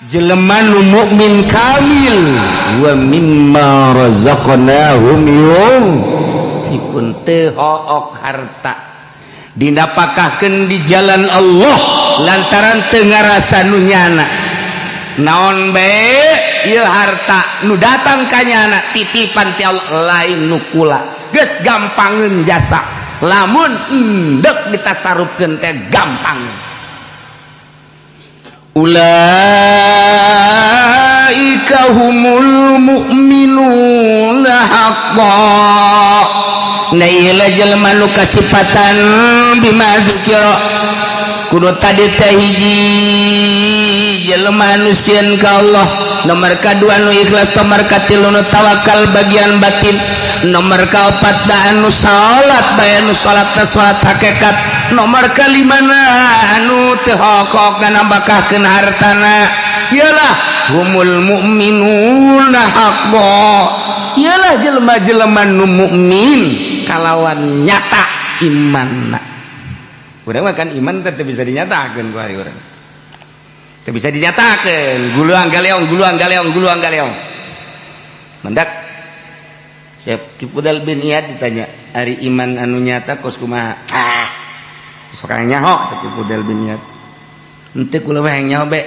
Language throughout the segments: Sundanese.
Jelema nu mukmin kamil, wa mimma razaqnahum yunfiqun, teu hook harta dinapakahkeun di jalan Allah lantaran teu ngarasa nu nyana. Naon bae ieu harta nu datang ka nyana titipan ti Allah, lain nu kula. Geus gampangeun jasa, lamun endek ditasarufkeun teh gampang. Ulaika humul mu'minuna haqqan. Nah, ieu jelema nu kasipatan bima dzukira kudu tadi teh: hiji, jelema nu sieun ka Allah; nomor kadua, nu ikhlas; nomor katilu, nu tawakal bagian batin; nomor kaopat da anu salat bae, anu salat teh salat hakikat; nomor kalimana, anu teu hokok nambakahkeun hartana. Iyalah humul mu'minuna haqqan, iyalah jelema-jelema nu mukmin kalawan nyata imanna. Urang mah kan iman teh bisa dinyatakeun ku hari urang. Teu bisa dinyatakeun, guluang galeong, guluang galeong, guluang galeong. Mendak Siap Ki Fudail bin Iyad ditanya, "Ari iman anu nyata kos kumaha?" "Ah, sok nyaho," cek Ki Fudail bin Iyad. "Henteu, kula mah hayang nyaho be.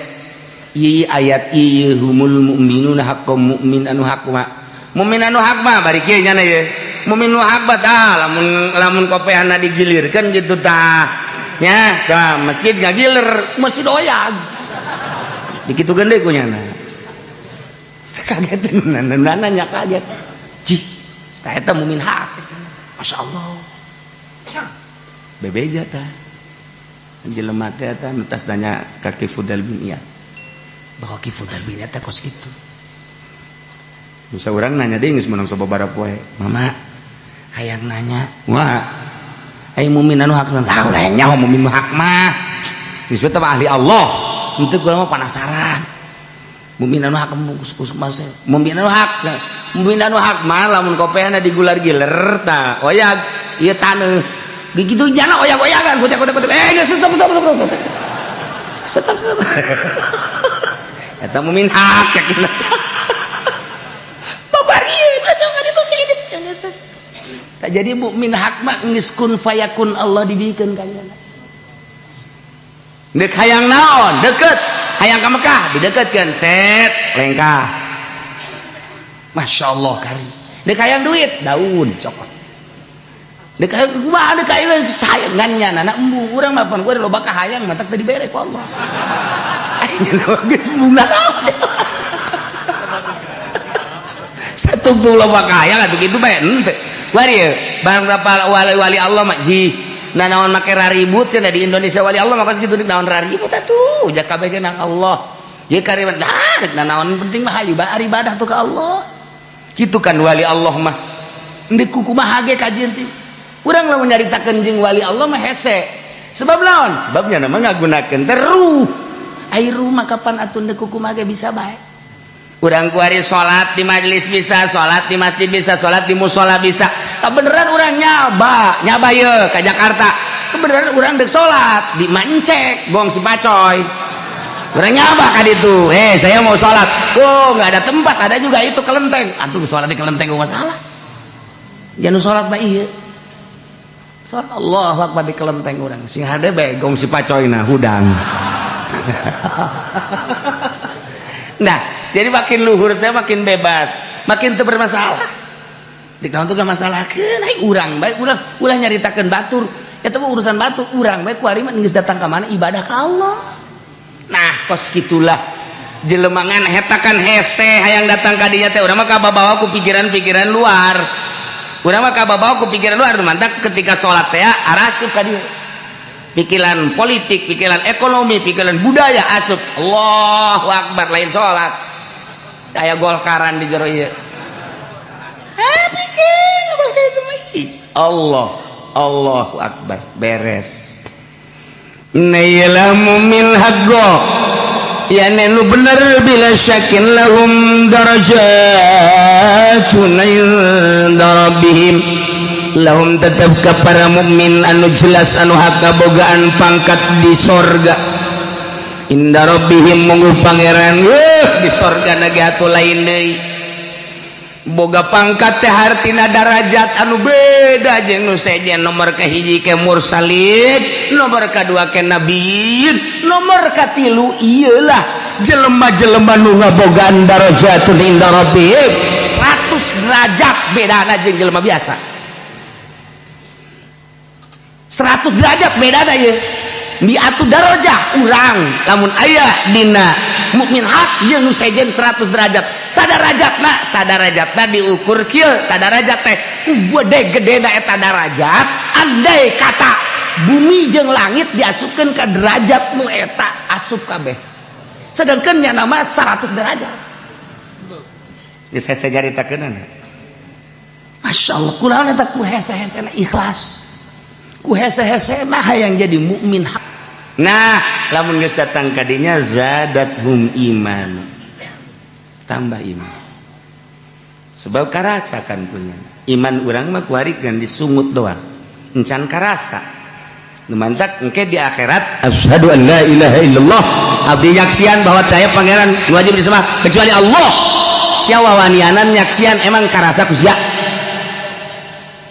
Ieu ayat ieu, humul mu'minuna haqqan, mukmin anu hak mah. Mukmin anu hak mah bari kieu nyana ye. Mukmin nu hak mah tah lamun lamun kopehana digilirkeun gitu tah. Nya, tah masjid ngagiler, masjid oyag. Dikitukeun deui ku nyana." Kaget, nanya kaget. Cih, tah eta mukmin hak. Masya Allah. Bebeja tah. Jelema teh eta nu tas nanya ka Ki Fudail bin Iyad. Bahwa Ki Fudail bin Iyad teh kos kitu. Bisa urang nanya deui geus meunang sababaraha poe. "Mama, hayang nanya." "Wah. Ai mukmin anu hak?" "Tah, ulah nyaho mukmin nu hak mah. Geus teh ahli Allah." "Henteu, kula mah penasaran. Mukmin anu hak kus mas. Mukmin anu hak. Mukmin anu hak mah lamun kopehna digular-giler tah oyag ieu taneuh. Begitu jana oyag-oyagan kutek kutek kutek. Eh, geus, stop, stop, stop, stop. Stop, stop. Eta mukmin hak yakin. Babari masa nggak itu sih. Tak jadi mukmin hak mah geus kun fayakun Allah dibikeun ka nyana. Dek hayang naon, deket. Hayang ka Mekah, dideketkeun set lengkah. Masya Allah kari. Dek hayang duit, daun cokot. Dek hayang kumaha, dek hayang sayangan nyana na embu urang mah pan gua loba kahayang matak teu dibere ku Allah. Aing geus bunga naon. Satu tuh loba kahayang atuh kitu bae henteu. Wari barang wali-wali Allah mah ji. Nah, naon make raribut cenah di Indonesia wali Allah mah kitu, naon raribut atuh jak kabeh nang Allah. Ye kariman lah rek naon, penting mah hayu bae ibadah tuh ke Allah. Kitu kan wali Allah mah. Endek kumaha ge kajian teh. Urang lamun nyaritakeun jeung wali Allah mah hese. Sebab naon? Sebabnya nama ngagunakeun teruh. Ai ruh mah kapan atuh ndek kumaha ge bisa bae. Urang kuari salat di majelis bisa, salat di masjid bisa, salat di musola bisa. Kebeneran urang nyaba, nyaba ye ke Jakarta. Kebeneran urang dek salat di Mancek, gong si pacoy. Urang nyaba ka ditu. "Eh, saya mau salat." "Oh, nggak ada tempat, ada juga itu kelenteng." Antum salat di kelenteng gua masalah. Jangan salat mah ieu. Salat Allahu Akbar di kelenteng urang. Sing hade bae gong si pacoy na hudang. Nah, jadi makin luhur teh makin bebas, makin teu bermasalah. Di tahun tuh gak masalah ai urang bae urang ulah nyaritakeun batur. Eta mah urusan batur, urang bae kuari mah geus datang ka mana ibadah ka Allah. Nah, kos gitulah jelemangan heta kan hese hayang datang ka dinya teh urang mah kababawa ku pikiran-pikiran luar. Urang mah kababawa ku pikiran luar, mantak ketika salat teh arasup ka dieu. Pikiran politik, pikiran ekonomi, pikiran budaya asup. Allahu Akbar lain salat. Aya golkaran di jero ieu. Eh, picen Allah, Allahu Akbar, beres. Nailamu min haqqo ya nu bener bila syakin lahum darajatun inda rabbihim. Lahum tetap ke para mukmin anu jelas anu hak kabogaan pangkat di sorga. Inda rabbihim mungguh pangeran. Weuh, di sorga na ge atuh lain deui. Boga pangkat teh hartina darajat anu beda jeung nu sejen. Nomor kahiji ke mursalin, nomor kadua ke nabiyin, nomor katilu iyalah jelema-jelema nu ngabogaan darajatun inda rabbihim. 100 derajat bedana jeung jelema biasa, 100 derajat bedana. Ieu miatu darajah urang lamun aya dina mukmin hak jeung nu sejen 100 derajat. Sadarajatna, sadarajatna diukur kieu. Sadarajat teh gede gedena eta darajat, andai kata bumi jeung langit diasupkeun ka derajat nu eta, asup kabeh. Sedangkan nya nama 100 derajat geus hese nyaritakeunana. Masya Allah, kunaon eta? Ku hese-hesena ikhlas, ku hese-hesena hayang jadi mukmin hak. Nah, lamun geus datang ka dinya, zadathum iman, tambah iman, sebab karasa kan punya iman. Urang mah kuari kan disungut doang, encan karasa. Nu mantak engke di akhirat, asyhadu an la ilaha illallah, abdi nyaksian bahwa saya pangeran wajib disembah kecuali Allah. Sia wawanianan nyaksian, emang karasa ku sia?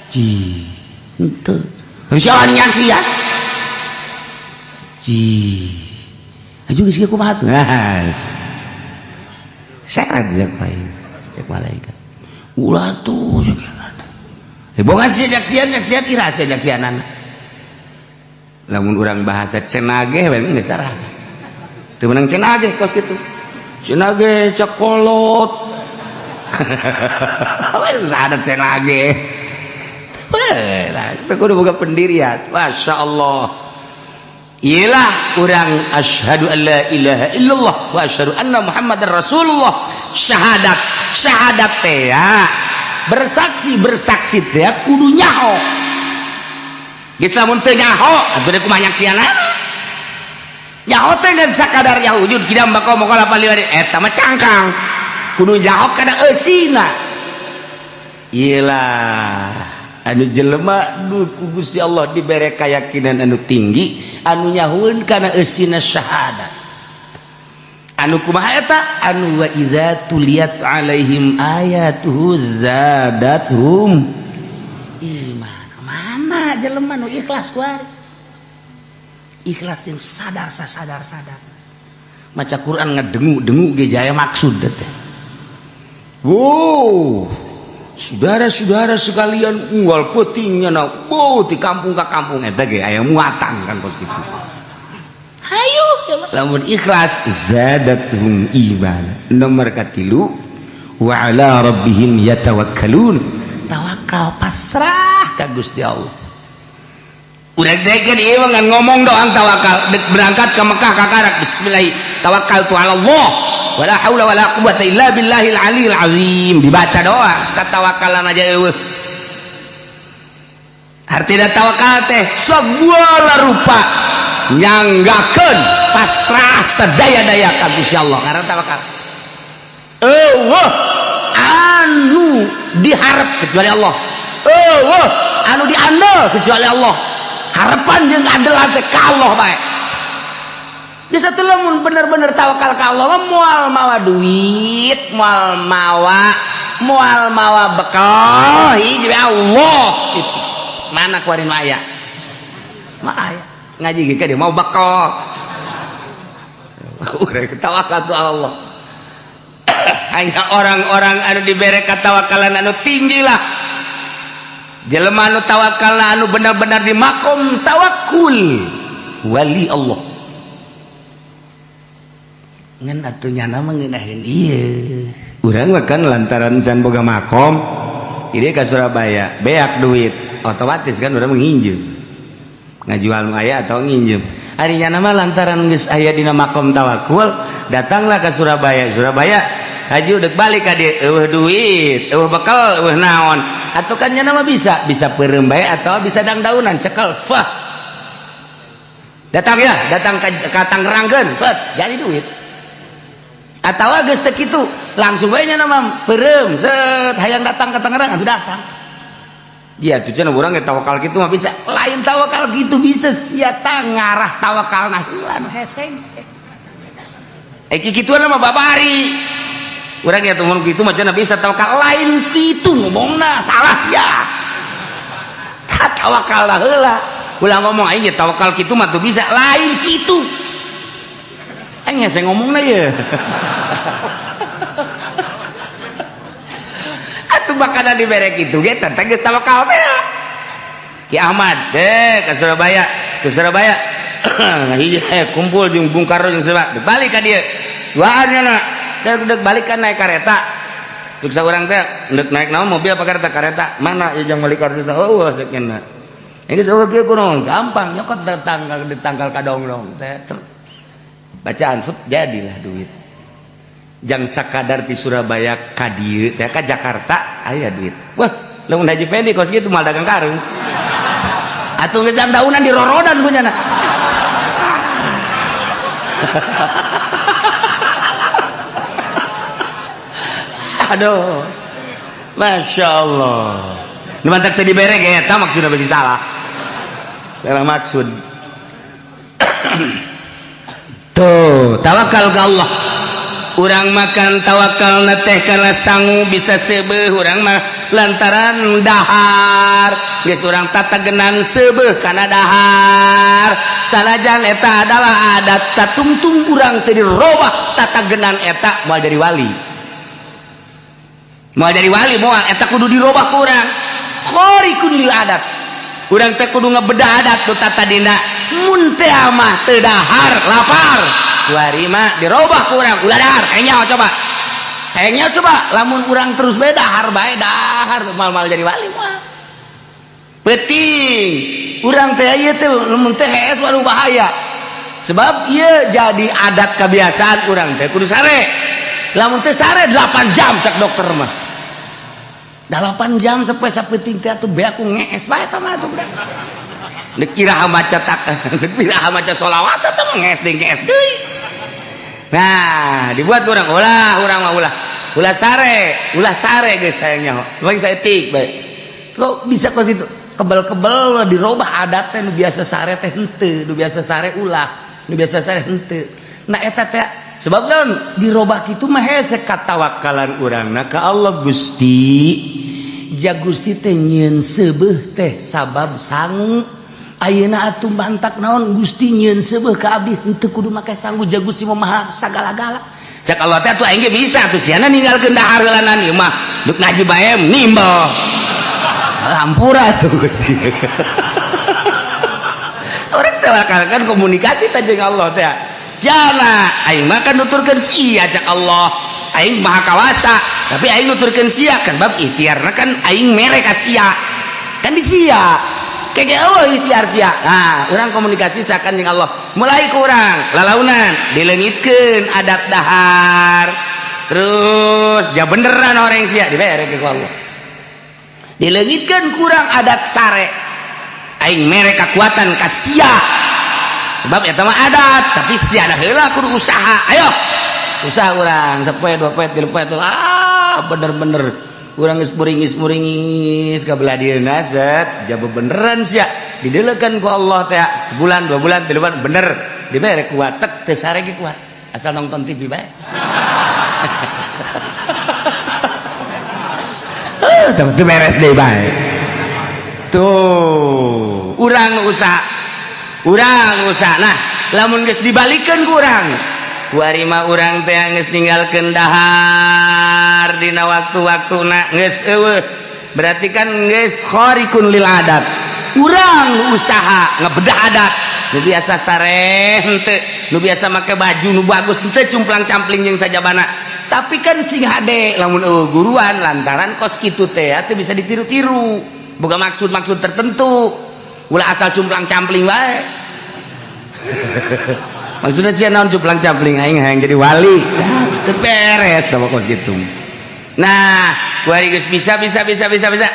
Ji henteu. Sia wani nyaksian? Ji aju geus kumaha? Nah, syarat cek bae, cek malaikat, ulah tuh cek. Eh, bongan sia nyaksian, nyaksian ira sia nyaksianan. Lamun urang bahasa cenage we geus sarah teu meunang. Cenage kos kitu, cenage cek kolot. Wes ada cenage. Weh, lah, itu kudu boga pendirian. Masya Allah. Iyalah urang asyhadu an la ilaha illallah wa asyhadu anna Muhammadar Rasulullah. Syahadat, syahadat teh ya. Bersaksi, bersaksi teh kudu nyaho. Geus lamun teu nyaho, atuh deuk kumaha nyaksianana? Nyaho teh ngan sakadar ya wujud kidam bako mokola paliwari eta mah cangkang. Kudu nyaho kana eusina. Iyalah anu jelema nu ku Gusti Allah dibere keyakinan anu tinggi, anu nyahueun kana eusina syahadat. Anu kumaha eta? Anu wa idza tuliyat alaihim ayatuhu zadathum iman. Mana jelema nu ikhlas kuari, ikhlas jeung sadar, sadar, sadar maca Quran, ngedengu-dengu ge jaya maksud teh. Wow, saudara-saudara sekalian, unggal peutingnya na, oh, di kampung ke kampung eta ge aya muatan kan kos kitu. Hayu lamun ikhlas, zadathum iman. Nomor katilu, wa ala rabbihim yatawakkalun. Tawakal, pasrah ka Gusti Allah. Udah teh ieu ngan ngomong doang tawakal. Dek berangkat ke Mekah kakarak bismillah tawakkaltu ala Allah wala haula wala quwata illa billahil aliyil azim, dibaca doa katawakalan aja eueuh. Artinya tawakal teh segala rupa nyanggakeun pasrah sedaya-daya ka Gusti Allah karena tawakal. Eueuh anu diharap kecuali Allah, eueuh anu diandel kecuali Allah. Harapan jeung andelan teh ka Allah bae. Di satu lamun bener-bener tawakal ka Allah, moal mawa duit, moal mawa, moal mawa bekal, hiji Allah itu. Mana kuarin aya? Mah aya. Ngaji ge dia mau bekal. Urang tawakal tu Allah. Hanya orang-orang anu dibere katawakalan anu tinggi lah. Jelema anu tawakal, anu benar-benar di makom tawakul, wali Allah. Ngan atuh nyana mah ngeunaheun ieu. Urang mah kan lantaran can boga makom, ini ke Surabaya beak duit, otomatis kan urang nginjem, ngajual nu aya atau nginjem. Ari nyana mah lantaran geus aya dina makom tawakul, datanglah ke Surabaya. Surabaya haji udah balik ka dieu, eueuh duit, eueuh bekal, eueuh naon. Atau kan nyana mah bisa bisa peureum bae atau bisa dangdaunan cekel fah. Datang ya, datang ke Tangerangkeun, fet, jadi duit. Atau geus teu kitu, langsung bae nya mah peureum set, hayang datang ke Tangerang atuh datang. Dia tuh cenah urang ge tawakal kitu mah bisa. Lain tawakal gitu bisa, sia ngarah tawakal nah heula nu hese. Kikituan mah babari urang ya, mun kitu mah cenah bisa tawakal. Lain kitu ngomongna, salah sia. Tawakal lah heula, ulah ngomong aing ge tawakal kitu mah tuh bisa. Lain kitu, aing hese ngomongna ye. Atuh bakana dibere kitu ge teh geus tawakal teh. Ki Ahmad deh ke Surabaya, ke Surabaya hiji kumpul jeung Bung Karno jeung siapa, balik ka dieu duaan nya dek balik kan naik kereta. Dek saurang teh dek naik naon, mobil apa kereta? Kereta mana ya jang balik kartu? Oh, cek nya ini eueuh kieu kunaon, gampang nyokot datang di tangkal kadonglong teh, bacaan fut, jadilah duit jang sakadar di Surabaya ka dieu teh ka Jakarta aya duit. Wah, lamun Haji Pendi kos kitu mal dagang karung atuh, geus daunan dirorodan punya. Aduh, Masya Allah. Nu mantak teu dibere ge eta maksudna bisi salah, salah maksud. Tuh, tawakal ke Allah. Urang makan tawakal teh karena sangu bisa seubeuh urang mah lantaran dahar. Geus urang tatagenan seubeuh kana dahar, sanajan eta adalah adat satungtung urang teu dirobah tatagenan eta, moal jadi wali, moal jadi wali, moal. Eta kudu dirobah ku urang, khariqun lil adat. Urang teh kudu ngebedah adat nu tatadina mun teh mah teu dahar lapar. Kuari mah dirobah ku urang, ulah dahar. Hayang coba, hayang coba, lamun urang terus bae dahar bae dahar, mal-mal jadi wali moal. Penting urang teh ieu teh lamun teh hees, waduh, bahaya, sebab ieu jadi adat kebiasaan urang teh kudu sare. Lamun teh sare 8 jam cak dokter mah, 8 jam sampai sapeting teh atuh beak ku ngees bae eta mah atuh budak. Deuk iraha maca tak, deuk iraha maca sholawat eta mah ngees deui, ngees deui. Nah, dibuat urang ulah, urang mah ulah, ulah sare, ulah sare geus hayang nyaho. Bagi saeutik bae. Kok bisa kos itu? Kebel-kebel dirobah adat teh, nu biasa sare teh henteu, nu biasa sare ulah, nu biasa sare henteu. Nah, eta teh sebab naon dirobah kitu mah hese katawakalan urangna ka Allah. Gusti, ja Gusti teh nyieun seubeuh teh sabab sangu. Ayeuna atuh mantak naon Gusti nyieun seubeuh ka abdi henteu kudu make sangu, ja Gusti mah maha sagala-gala. Cek Allah teh atuh aing ge bisa atuh siana ninggalkeun dahar heulanan ieu mah, deuk ngaji bae nimbel. Hampura tuh Gusti. Orang kan komunikasi teh jeung Allah teh. Siana aing mah kan nuturkeun sia, cek Allah. Aing maha kawasa, tapi aing nuturkeun sia kan bab ikhtiarna kan aing mere ka sia. Kan di sia. Kege eueuh ikhtiar sia. Nah, urang komunikasi sakan jeung Allah. Mulai kurang lalaunan dileungitkeun adat dahar. Terus ja beneran orang sia dibere ku Allah. Dileungitkeun kurang adat sare. Aing mere kekuatan ka sia. Sebab eta mah adat, tapi sia da heula kudu usaha. Ayo. Usaha urang sapoe, dua poe, tilu poe, ah bener-bener urang geus muringis-muringis ka belah dieuna set, ja beneran sia dideulekeun ku Allah teh sebulan, 2 bulan, 3 bulan, bener dibere kuat tek teu sare ge kuat asal nonton TV bae. Teu beres deui bae. Tuh, urang usaha, urang usaha. Nah, lamun geus dibalikeun ku urang kuari mah, urang teh geus ninggalkeun dahar dina waktu-waktuna geus eueuh, berarti kan geus khariqun lil adat. Urang usaha ngebedah adat, nu biasa sare henteu, nu biasa make baju nu bagus henteu, cumplang-campling jeung sajabana. Tapi kan sing hade lamun eueuh guruan, lantaran kos kitu teh teu bisa ditiru-tiru, boga maksud-maksud tertentu, ulah asal cumplang-campling bae. Maksudnya sih naon cumplang-campling, aing hayang jadi wali, teu beres tah kos kitu. Nah, kuari geus bisa bisa bisa bisa bisa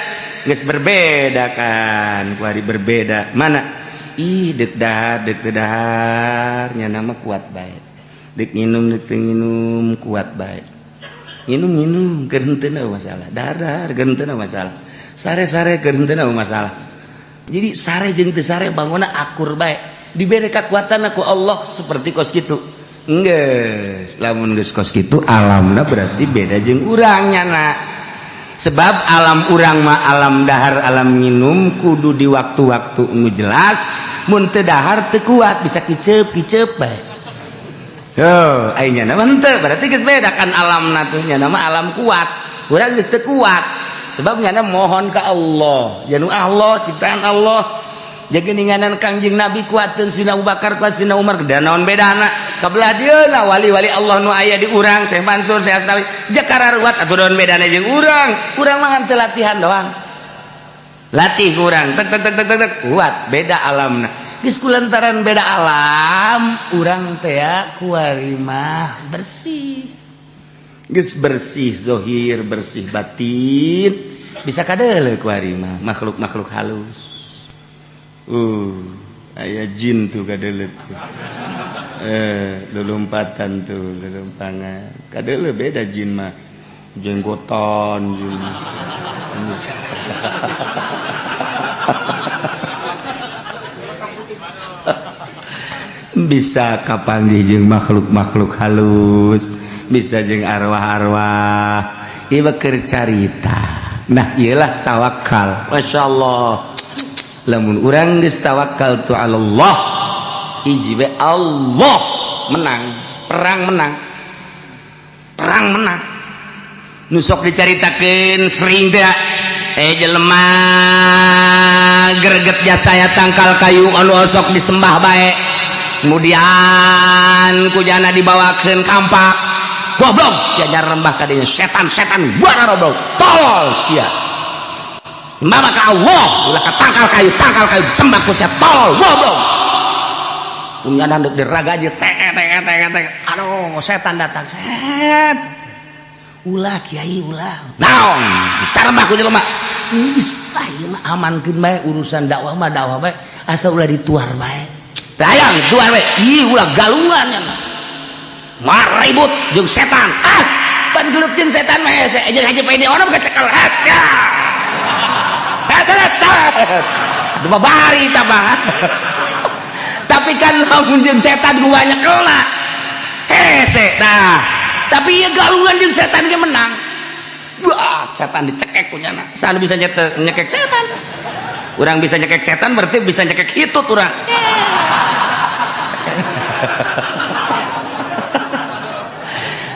geus berbeda kan, kuari berbeda mana ih deuk dahar deuk teu dahar nya nama kuat bae, deuk nginum deuk teu nginum kuat bae, nginum nginum keur henteu masalah, dahar dahar keur henteu masalah, sare sare keur henteu masalah. Jadi sare jeung teu sare bangunna akur bae, diberi kekuatan ku Allah seperti kos gitu. Geus, lamun geus kos kitu alamna berarti beda jeung urang nyana. Sebab alam urang mah alam dahar, alam minum kudu di waktu-waktu nu jelas, mun teu dahar teu kuat, bisa kiceup-kiceup bae. Heuh, ai nyana mah henteu, berarti geus beda kan alamna tuh, nyana mah alam kuat. Urang geus teu kuat. Sebab nyana mohon ka Allah, janu Allah ciptaan Allah. Jageninganan Kangjeng Nabi kuateun Sina Abu Bakar kuat Sina Umar dan naon bedana kabelah dieuna wali-wali Allah nu aya di urang Syekh Mansur Syekh Asnawi jakara ruwat atuh naon bedana jeung urang urang mah ngan teu latihan doang latih urang tek tek tek tek tek kuat beda alamna geus kulantaran beda alam urang teh kuari mah bersih geus bersih zahir bersih batin bisa kadeuleu kuari mah makhluk-makhluk halus. Aya jin tuh kadeuleu tuh. Lulumpatan tuh, lulumpangan. Kadeuleu beda jin mah. Jenggotan jin. Bisa kapanggih jeung makhluk-makhluk halus, bisa jeung arwah-arwah. Ieu keur carita. Nah, ieu lah tawakal. Masyaallah. Lamun urang geus tawakal tu Allah, hiji we Allah menang, perang menang. Perang menang. Nu sok dicaritakeun sering teh jelema greget jasa tangkal kayu anu osok disembah bae. Kemudian kujana dibawakeun kampak. Goblok sia nyarembah ka dinya setan-setan goblok. Tolol sia. Sembah ka Allah, ulah ka tangkal kayu disembah ku sia tolol goblok. Punya deuk diragaji tek tek tek tek. Aduh, setan datang. Set. Ulah kiai ulah. Naon? Disarembah ku jelema. Geus ah ieu mah amankeun bae urusan dakwah mah dakwah bae asal ulah dituar bae. Teu hayang tuar bae. Ih ulah galungan nya. Maribut jeung setan. Ah, pan gelut jeung setan mah hese jeung haji pae ono kacekel. Ya. Itu bari tabah. Tapi kan lamun jeung setan ku banyak kena. Hese tah. Tapi ieu galungan jeung setan ge menang. Wah, setan dicekek ku nyana. Sana bisa nyekek setan. Urang bisa nyekek setan berarti bisa nyekek hitut urang.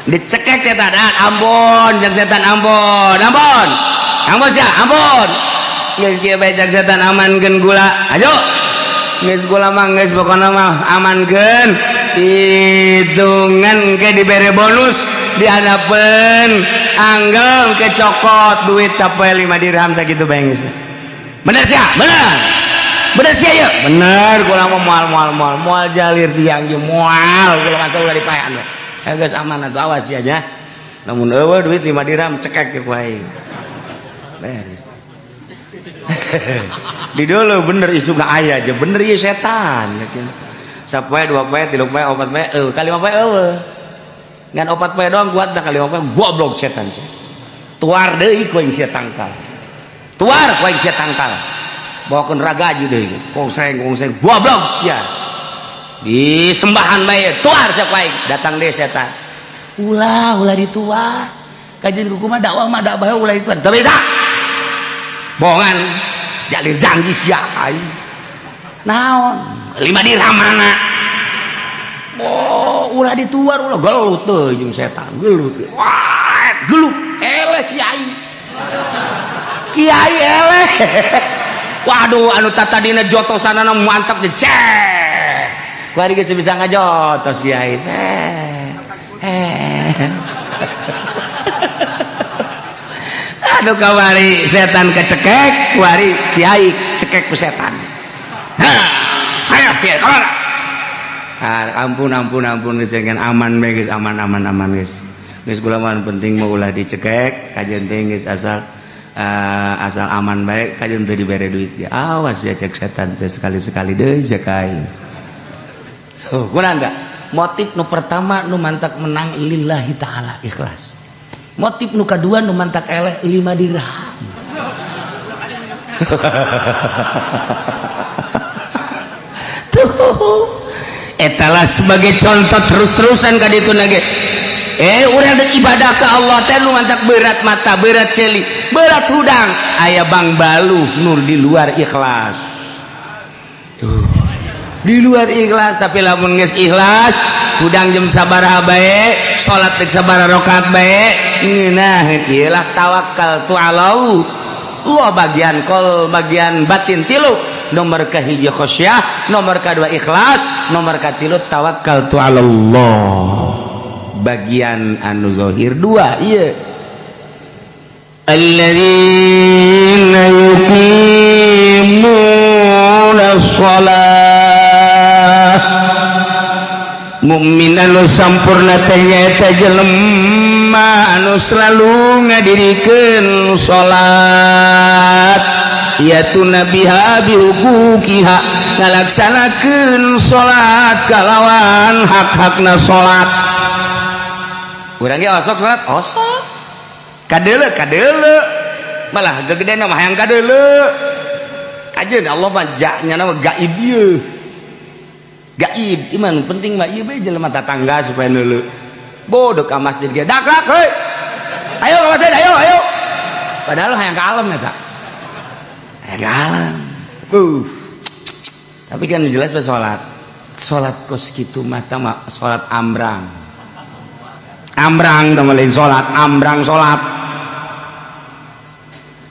Dicekek setan. Ah, ampun jeung setan ampun. Ampun. Ampun sia, ampun. Geus kieu bae jeung setan amankeun gula. Ayo. Geus gula mah geus pokona mah amankeun. Hitungan ke dibere bonus dihadapeun anggel ke cokot duit sampai 5 dirham sakitu bae geus. Bener sia? Bener. Bener sia ieu? Bener gula mah moal moal moal moal jalir tiang ge moal gula masa ulah dipaean we. Geus aman atuh awas sia nya. Lamun eueuh duit 5 dirham cekek ku aing. Beres. Di dulu bener isu gak aya aja bener ieu setan. Sapoe 2 poe 3 poe 4 poe eueuh ka 5 poe eueuh. Ngan 4 poe doang kuat dah ka 5 poe goblok setan sia. Tuar deui ku aing sia tangkal. Tuar ku aing sia tangkal. Bawakeun ragaji deui. Kongseng goblok sia. Disembahan bae tuar sia ku aing datang deui setan. Ulah ulah dituar. Kajian kumaha dakwah mah dakwah ulah dituar. Teu bisa. Bohongan jalir janji sia aing. Naon? 5 dirham mana? Oh, ulah dituar ulah gelut teuh jeung setan, gelut. Wah, gelut. Eleh kiai. Kiai eleh. Waduh, anu tatadina jotosanana mantap teh cek. Kuari geus bisa ngajotos kiai. Aduh kawari setan kecekek, kuari kiai cekek ku setan. Ayo kiai keluar. Ah, ampun ampun ampun geus aman bae geus aman aman aman geus. Geus kula mah penting mah ulah dicekek, kajeun teh geus asal asal aman bae kajeun teu dibere duit ya. Awas ya cek setan teh sekali-sekali deui cek aing. So, kunaon da? Motif nu pertama nu mantak menang lillahi ta'ala ikhlas. Motif nu kadua nu mantak eleh 5 dirham. Tuh eta Etalah sebagai contoh terus-terusan ka ditu ge. Urang ibadah ke Allah teh nu mantak berat mata, berat ceuli, berat hudang, aya bang balu nur di luar ikhlas. Tuh. Di luar ikhlas, tapi lamun geus ikhlas, hudang jam sabaraha bae, salat teh sabaraha rakaat bae, ngeunah ieu lah tawakal tu Allah. Allah bagian kol, bagian batin tilu. Nomor kahiji khasyah, nomor kedua ikhlas, nomor katilu tawakal tu Allah. Bagian anu zahir dua iya, alladzina yuqimuna shalah. Mukmin anu sampurna teh nyaeta jelema anu selalu ngadirikeun salat, yatuna biha bihuquqiha, ngalaksanakeun salat kalawan hak-hakna salat. Urang ge osok salat, osok kadeuleu kadeuleu, malah gegedena mah hayang kadeuleu. Kajeun Allah mah nya mah gaib ieu, gaib iman penting mah ieu bae jelema tatangga supaya neuleu. Bodoh ka masjid ge dak dak, heuy, ayo ka masjid, ayo ayo, padahal hayang ka alam eta, hayang ka alam. Tapi kan jelas bae salat, salat kos kitu mah mah salat ambrang ambrang teh, lain salat ambrang. Salat,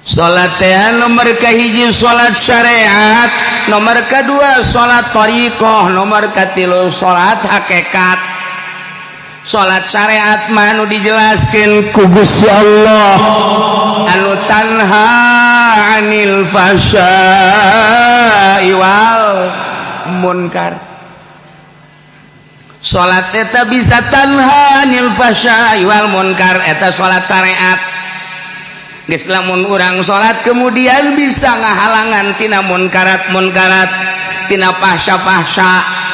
salat teh nomor kahiji salat syariat, nomor kedua salat thariqah, nomor katilu salat hakikat. Salat syariat mah anu dijelaskeun ku Gusti Allah, anu tanha anil fahsya'i wal munkar. Salat eta bisa tanha anil fahsya'i wal munkar, eta salat syariat. Geus lamun urang salat kemudian bisa ngahalangan tina munkarat munkarat, tina fahsya-fahsya.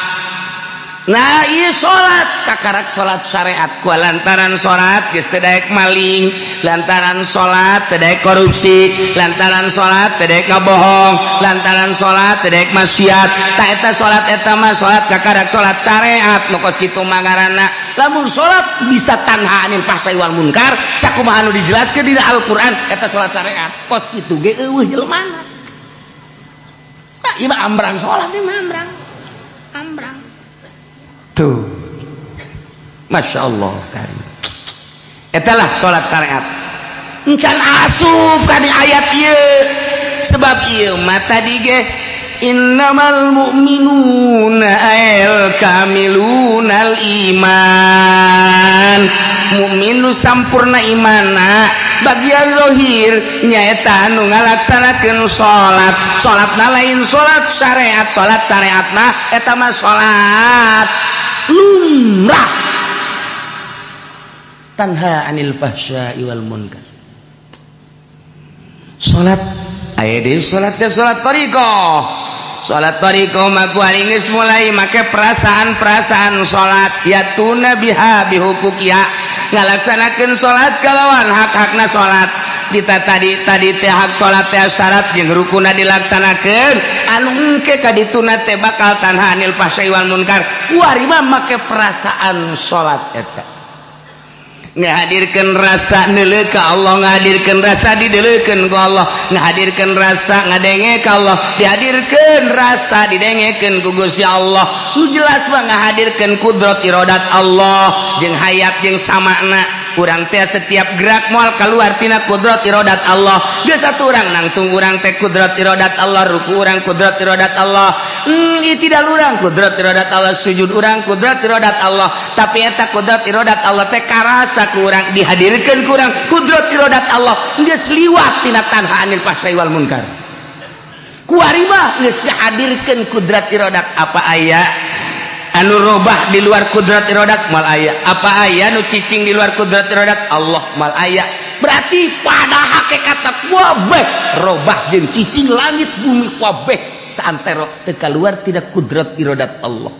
Nah, iya, salat kakarak salat syariat ku lantaran salat geus teu daek maling, lantaran salat teu daek korupsi, lantaran salat teu daek ngabohong, lantaran salat teu daek maksiat. Tah, eta salat, eta mah salat kakarak salat syariat. Nu kos kitu mah ngaranna lamun salat bisa tanha anil fahsya wal munkar sakumaha anu dijelaskeun dina Al-Qur'an, eta salat syariat. Kos kitu ge eueuh jelemana. Nah, ieu mah ambrang salat, ieu mah ambrang ambrang. Tuh, Masya Allah karim. Etalah salat syariat encan asup ka di ayat ieu, sebab ieu mah tadi ge innamal mu'minuna al kamilunal iman. Mukmin nu sampurna imana bagian zahir nyaeta anu ngalaksanakeun salat. Salatna lain salat syariat, salat syariatna eta mah salat lumrah, tanha anil fahsya'i wal munkar. Salat aya deui, salat teh salat thariqah. Salat thariqah mah ku geus mulai make perasaan-perasaan salat, yatuna biha bihuquqiha, ngalaksanakeun salat kalawan hak-hakna salat. Kita tadi tadi teh hak salat teh syarat jeung rukuna dilaksanakeun, anu engke ka dituna teh bakal tanha anil fahsya'i wal munkar. Kuari mah make perasaan salat eta ngahadirkeun rasa neuleu ka Allah, ngahadirkeun rasa dideuleukeun ku Allah, ngahadirkeun rasa ngadenge ka Allah, dihadirkeun rasa didengekeun ku Gusti Allah. Nu jelas mah ngahadirkeun kudrat iradat Allah jeung hayat jeung samakna. Urang teh setiap gerak moal keluar tina kudrat iradat Allah. Geus satu urang nangtung urang teh kudrat iradat Allah, ruku urang kudrat iradat Allah, tidak urang kudrat iradat Allah, sujud urang kudrat iradat Allah. Tapi eta kudrat iradat Allah teh karasa ku urang, dihadirkeun ku urang kudrat iradat Allah, geus liwat tina tanha anil fahsya'i wal munkar. Kuari mah geus dihadirkeun kudrat iradat. Apa aya anu robah di luar kudrat iradat? Mal aya. Apa aya nu cicing di luar kudrat iradat Allah? Mal aya. Berarti pada hakikatna kabeh robah jeung cicing, langit bumi kabeh saantero teu kaluar tina kudrat iradat Allah.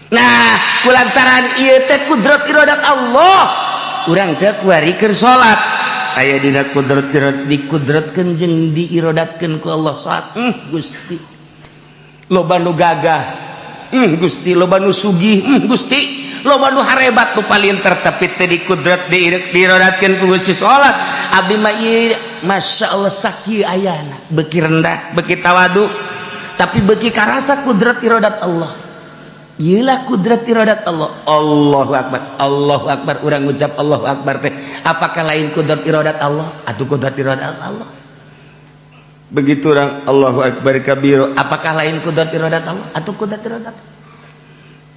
Nah, kulantaran ieu teh kudrat iradat Allah, urang teh kuari keur salat aya dina kudrat iradat, dikudratkeun jeung diirodatkeun ku Allah salat. Gusti, loba nu gagah. Gusti, loba nu sugih. Gusti, loba nu harebat, nu palinter, tapi teu dikudrat diirodatkeun ku Gusti. Salat abdi mah ieu, Masya Allah, sakieu ayana, beuki rendah, beuki tawadu, tapi beuki karasa kudrat irodat Allah. Iyalah kudrat iradat Allah. Allahu Akbar, Allahu Akbar. Urang ngucap Allahu Akbar teh apakah lain kudrat iradat Allah atau kudrat iradat Allah? Begitu orang Allahu Akbar kabiro, apakah lain kudrat iradat Allah atau kudrat iradat?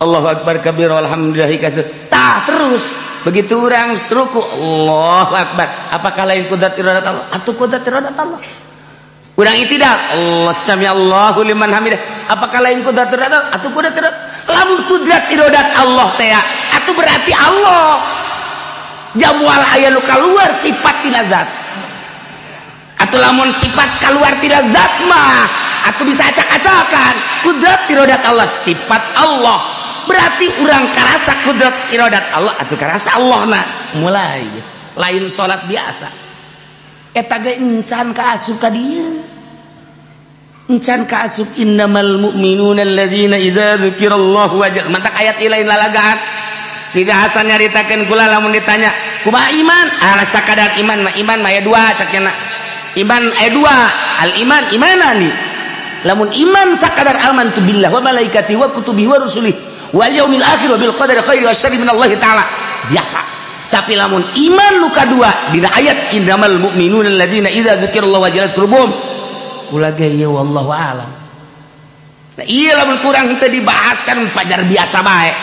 Allahu Akbar kabiro, alhamdulillah kasir. Tah, terus begitu orang ruku, Allahu Akbar, apakah lain kudrat iradat Allah atau kudrat iradat Allah? Urang itidal, Allah sami Allahu liman hamidah, apakah lain kudrat iradat Allah atau kudrat iradat? Lamun kudrat iradat Allah teh atau berarti Allah jamual aya nu keluar sifat tina zat. Atau lamun sifat keluar tina zat mah atau bisa acak-acakan. Kudrat iradat Allah sifat Allah, berarti urang karasa kudrat iradat Allah atau karasa Allah. Nah, mulai lain salat biasa eta ge encan kaasup ka dieu, encan kaasup innamal mu'minuna alladzina idza dzukirallahu wajah. Mantak ayat lain lalagaan. Sidi Hasan nyaritakeun kula, lamun ditanya kumaha iman, ala sakadar iman mah, iman mah aya dua, cak nya. Iman aya dua, al iman imanani. Lamun iman sakadar amantu billah wa malaikati wa kutubihi wa rusulihi wal yaumil akhir wa bil qadari khairi wa syarri minallahi ta'ala, biasa. Tapi lamun iman nu kadua dina ayat innamal mu'minuna alladzina idza dzukirallahu wajilat qulubuhum, kula ge ieu wallahu alam. Nah, iya, lamun kurang teu dibahas kan pajar biasa bae,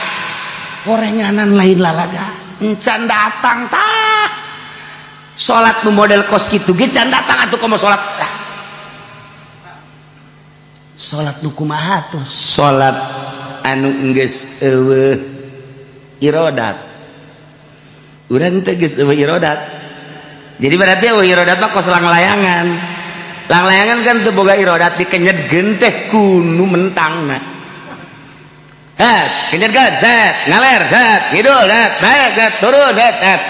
orenganan, lain lalaga. Encan datang tah salat nu model kos kitu ge can datang atuh. Komo salat, ah. Salat nu kumaha tuh? Salat anu geus eueuh irodat. Urang teh geus eueuh irodat, jadi berarti eueuh irodat mah kos langlayangan. Langlayangan kan teu boga irodat, dikenyetkeun teh kunu mentangna. Het, kenyetkeun, set, ngaler, set, ngidul, set, naik, set, turun, set, set.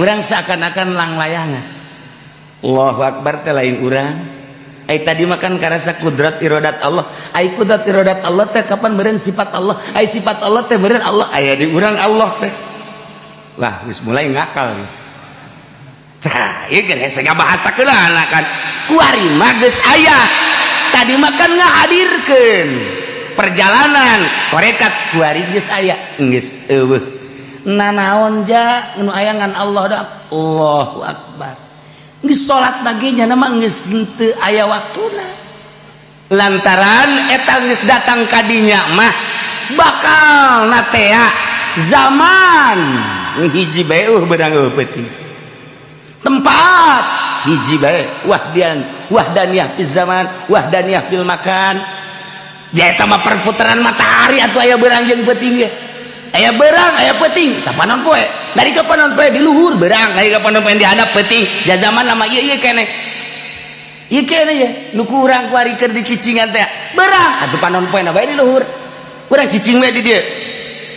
Urang seakan-akan langlayangan. Allahu Akbar teh lain urang. Ai tadi makan karasa kudrat irodat Allah. Ai kudrat irodat Allah teh kapan meureun sifat Allah? Ai sifat Allah teh meureun Allah aya di urang Allah teh. Wah, geus mulai ngakal. Tah, ieu geus hese ngabahasa keula kan. Kuari mah geus aya. Tadi makan ngahadirkeun perjalanan tarekat, kuari geus aya, geus eueuh. Nanaon ja nu aya ngan Allah da Allahu Akbar. Geus salat lagi nya mah geus henteu aya waktuna. Lantaran eta geus datang kadinya mah bakal natea zaman hiji bae uh beunang eueuh peuting. Tempat hiji bae, wahdian wahdaniyah fil zaman, wahdaniyah fil makan. Ja eta mah perputaran matahari atuh, aya beurang jeung peuting ge. Aya beurang, aya peuting, tah panon poe. Dari ke panon poe di luhur beurang, dari ke panon poe di handap peuting. Ja zaman lama ieu ieu keneh. Ieu keneh ye, nu ku urang kuari keur dicicingan teh. Beurang atuh panon poe na bae di luhur. Urang cicing we di dieu.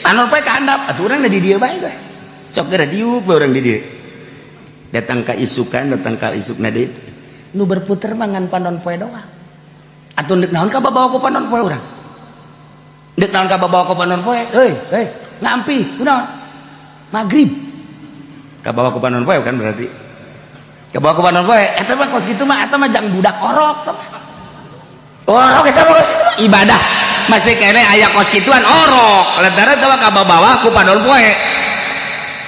Panon poe ka handap, atuh urang di dieu bae we. Cok geura diuk we urang di dieu. Datang ka isukan, datang ka isukna deui. Nu berputer mah ngan panon poe doang. Atuh deuk naon ka babawa ku panon poe urang? Deuk naon ka babawa ku panon poe? Heuy, heuy, ngampi, kunaon? Maghrib. Kabawa ku panon poe kan berarti. Kabawa ku panon poe, eta mah kos kitu mah, eta mah jang budak orok. Orok eta mah kos kitu mah ibadah. Masih kene aya kos kituan orok. Lantaran eta mah kabawa ku panon poe.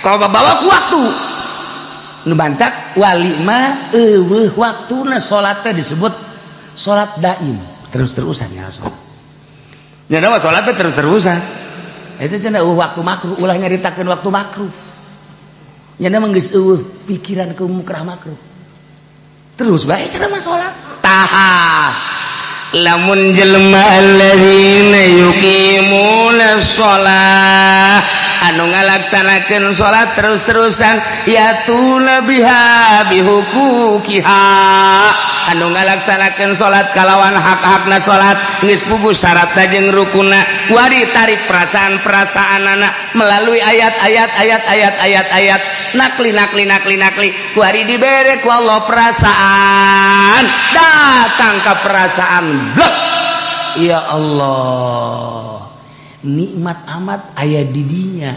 Kabawa ku waktu. Nu bantak wali mah eueuh waktuna, salat teh disebut salat daim, terus-terusan ya salat. Nya mah salat teh terus-terusan. Itu cenah eueuh waktu makruh, ulah nyaritakeun waktu makruh. Nya mah geus eueuh pikiran ke mukrah makruh. Terus bae cenah mah salat. Tah, lamun jelema alladzina yuqimuna shalah, anu ngalaksanakeun salat terus-terusan, yatuna biha bihuquqiha, anu ngalaksanakeun salat kalawan hak-hakna salat, geus puguh syaratna jeung rukunna, wari tarik perasaan-perasaan anak melalui ayat-ayat, ayat-ayat, ayat-ayat, nakli, nakli, nakli, nakli, kuari dibere ku Allah perasaan, datang ke perasaan blek, ya Allah. Nikmat amat aya di dinya.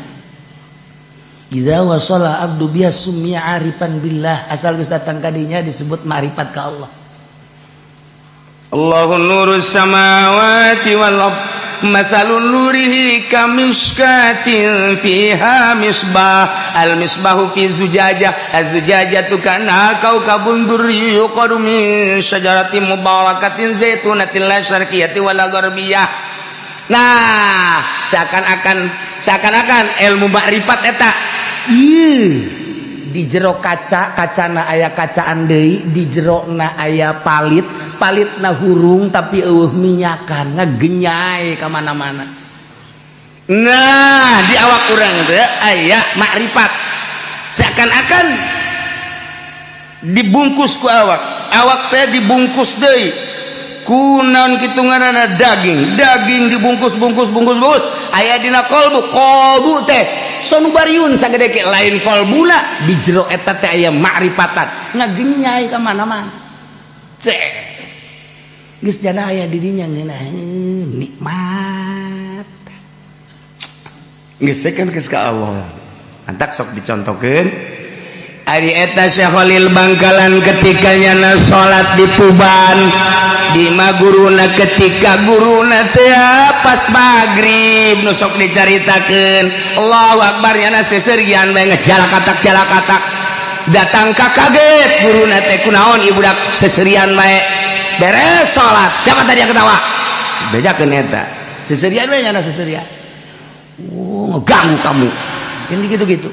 Idza wasala abdu biha summiya arifan billah, asal geus datang ka dinya disebut ma'rifat ka Allah. Allahu nurus samawati wal ard, mathalun nurihi kamishkatin fiha misbah, al misbahu fi zujajah, az-zujajatu kana kaukabun durri yuqadu min syajaratin mubarakatin zaitunatin la syarqiyyati wala gharbiyah. Nah, seakan-akan ilmu makrifat eta ih di jero kaca, kacana aya kacaan deui, di jerona aya palit, palitna hurung tapi eueuh minyakan, ngegenyai ka mana-mana. Nah, di awak urang teh aya makrifat, seakan-akan dibungkus ku awak, awak teh dibungkus deui ku naon kitu ngaranna, daging, daging dibungkus bungkus bungkus bungkus, aya dina kolbu, kolbu teh sonubariun sagede ke lain kolbuna, di jero eta teh aya makrifatan ngagenyai ka mana-mana. Cek geus jana aya di dinya ngeunah nikmat. Geus kan geus ka Allah. Antak sok dicontohkeun. Ari eta Syekh Khalil Bangkalan ketika nyana salat di Tuban di maguruna, ketika guruna teh pas maghrib nu sok dicaritakeun, Allahu akbar, nyana seserian bae ngejalakatak jalakatak datang ka, kaget guruna teh, kunaon ieu budak seserian bae? Beres salat, siapa tadi yang ketawa? Bejakeun eta seserian bae, nyana seserian, oh, ngeganggu kamu ini, gitu-gitu.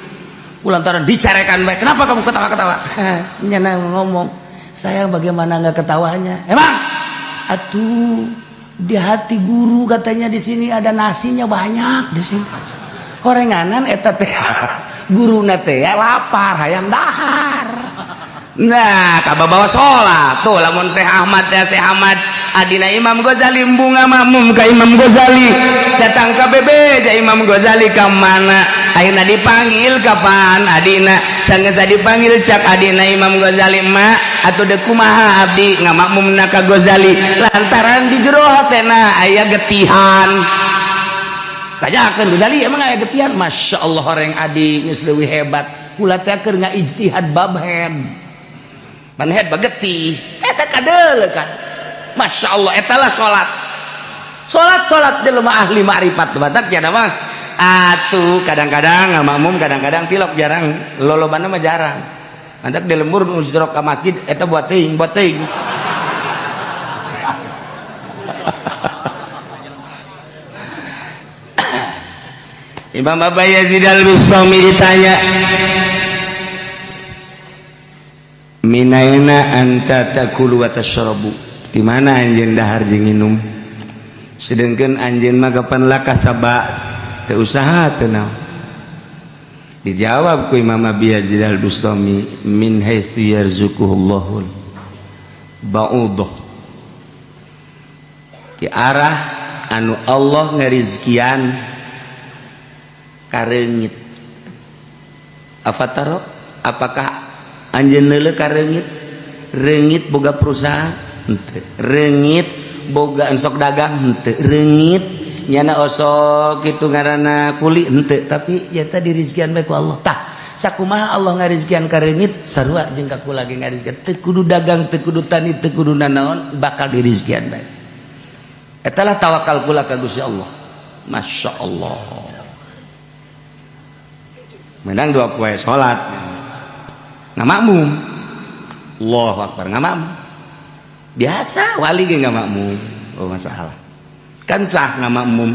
Lantaran dicarekan baik, kenapa kamu ketawa-ketawa? Nyana ngomong, saya bagaimana nggak ketawanya? Emang? Atuh di hati guru katanya di sini ada nasinya banyak di sini. Horenganan eta teh guru teh lapar hayang dahar. Nah, kabawa salat tuh lamun Syekh Ahmad ya, Syekh Ahmad adina Imam Ghazali bunga makmum ka Imam Ghazali, datang ka bebeja Imam Ghazali ka mana, ayeuna dipanggil kapan adina, sanggeus dipanggil cak adina Imam Ghazali, ma atuh deuk kumaha abdi ngamakmumna ka Ghazali lantaran di jero hatena aya getihan. Tanyakeun Ghazali, emang aya getihan? Masya Allah, orang adi geus leuwih hebat, kula teh keur ngaijtihad bab head. Manhead bagetih eta kadeuleu kan. Masya Allah, etalah salat, salat, salat jelema ahli ma'rifat. Batak ya mah atuh kadang-kadang ngamakmum, kadang-kadang tilok, jarang, lolobana mah jarang. Mantak di lembur nu ka masjid eta buat teuing, buat teuing. Imam Abu Yazid Al-Bustami ditanya, minaina anta takulu wa tashrabu, di mana anjeun dahar jeung nginum, sedangkan anjeun mah kapan lakasaba teu usaha teu naon? Dijawab ku Imam Abi Yazid Al-Bustami, min haitsu yarzuquhullahu ba'udah, di arah anu Allah ngarizkian kareungit. Afataro, apakah anjeun neuleuh ka reungit? Reungit boga perusahaan henteu, reungit boga ensok dagang henteu, reungit nyana osok kitu ngaranna kuli henteu, tapi ya tadi rizkian bae ku Allah. Tah sakumaha Allah ngarizkian ka reungit, sarua jeung ka kula ge ngarizkian, teu kudu dagang, teu kudu tani, teu kudu nanaon, bakal dirizkian bae. Eta lah tawakal kula ka Gusti Allah. Masya Allah, menang dua poe salat ngamakmum, Allahu akbar, ngamakmum biasa, wali ge ngamakmum, oh masalah kan sah ngamakmum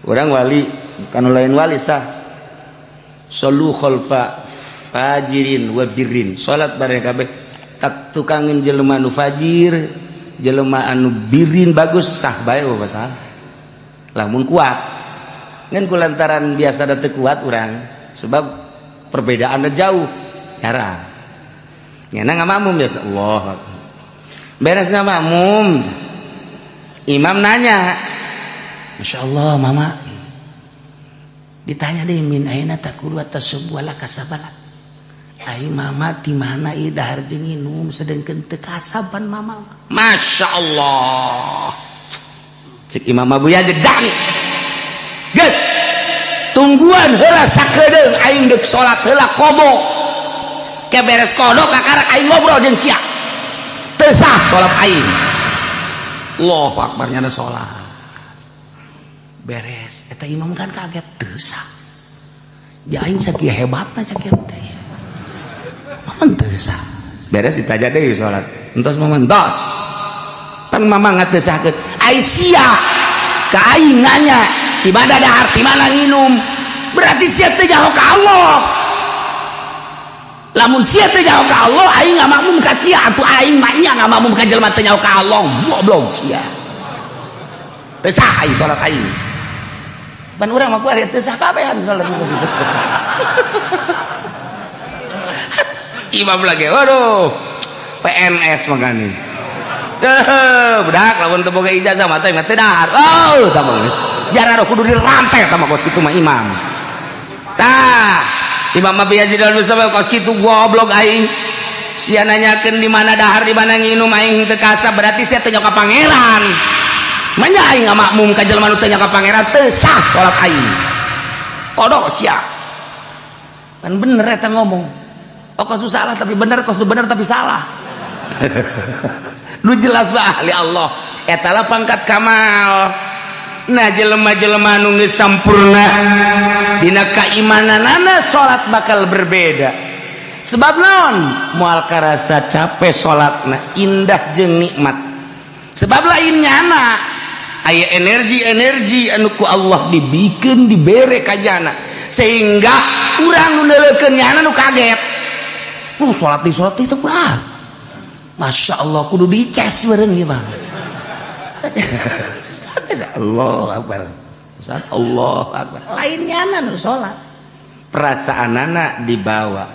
orang wali kan lain wali sah. Solu khalfa fajirin wa birrin, salat bareng kabeh tak tukangin jelema anu fajir, jelema anu birin bagus, sah bae, oh masalah lamun kuat. Ngan kulantaran biasa da teu kuat urang sebab perbedaannya jauh, jarang nyana ngamakmum biasa. Allah, beres ngamakmum imam nanya, Masya Allah mama, ditanya deh, min aina takulu tasubbu wala kasabala, ai mama di mana ieu dahar jeung nginum sedengkeun teu kasaban mama? Masya Allah, cek Imam Abu Yazid, dani Geus, tungguan heula sakedeung, aing deuk salat heula qadha. Ke beres qadha, kakarak aing ngobrol jeung sia. Teu sah salat aing. Allahu akbar, nyana salat. Beres, eta imam kan kaget, teu sah. Ya aing sakieu hebatna, sakieu teh. Maman teu sah. Beres ditaja deui salat. Entos, Maman, entos. Pan Mama teu sahkeun. Ai sia ka aing nanya, di mana dahar, di mana nginum. Berarti sia teu nyaho ka Allah. Lamun sia teu nyaho ka Allah, aing ngamakmum ka sia atuh. Aing mah nya ngamakmum ka jelema teu nyaho ka Allah. Goblok sia. Teu sah aing salat aing. Pan urang mah kuari teu sah kabehan salat gitu. Imam lagi, waduh, PNS makanya. Teuh, budak lamun teu boga ijazah mah teh teu dahar. Oh, tah mah geus. Jarang kudu dirantai tah mah kos kitu mah imam. Tah, Imam Abi Yazid al-Bustami kos kitu, goblok aing. Sia nanyakeun di mana dahar, di mana nginum, aing teu kasab, berarti sia teu nyaho ka pangeran. Manya aing ngamakmum ka jelema nu teu nyaho ka pangeran, teu sah salat aing. Kodok sia. Kan bener eta ngomong. Oh, kos salah tapi bener, kos bener tapi salah. Nu jelas bah ahli Allah. Eta lah pangkat kamal. Nah, jelema-jelema nu geus sampurna dina keimananana, salat bakal berbeda. Sebab naon? Moal karasa capek salatna, indah jeung nikmat. Sebab lain nyana aya energi-energi anu ku Allah dibikeun, dibere ka jana, sehingga urang nu neuleukeun nyana nu kaget. Salat di salat itu kurang. Masya Allah, kudu dicas bareng ieu mah. Allah Akbar. Salat Allah Akbar. Lain nyana nu salat. Perasaanana dibawa.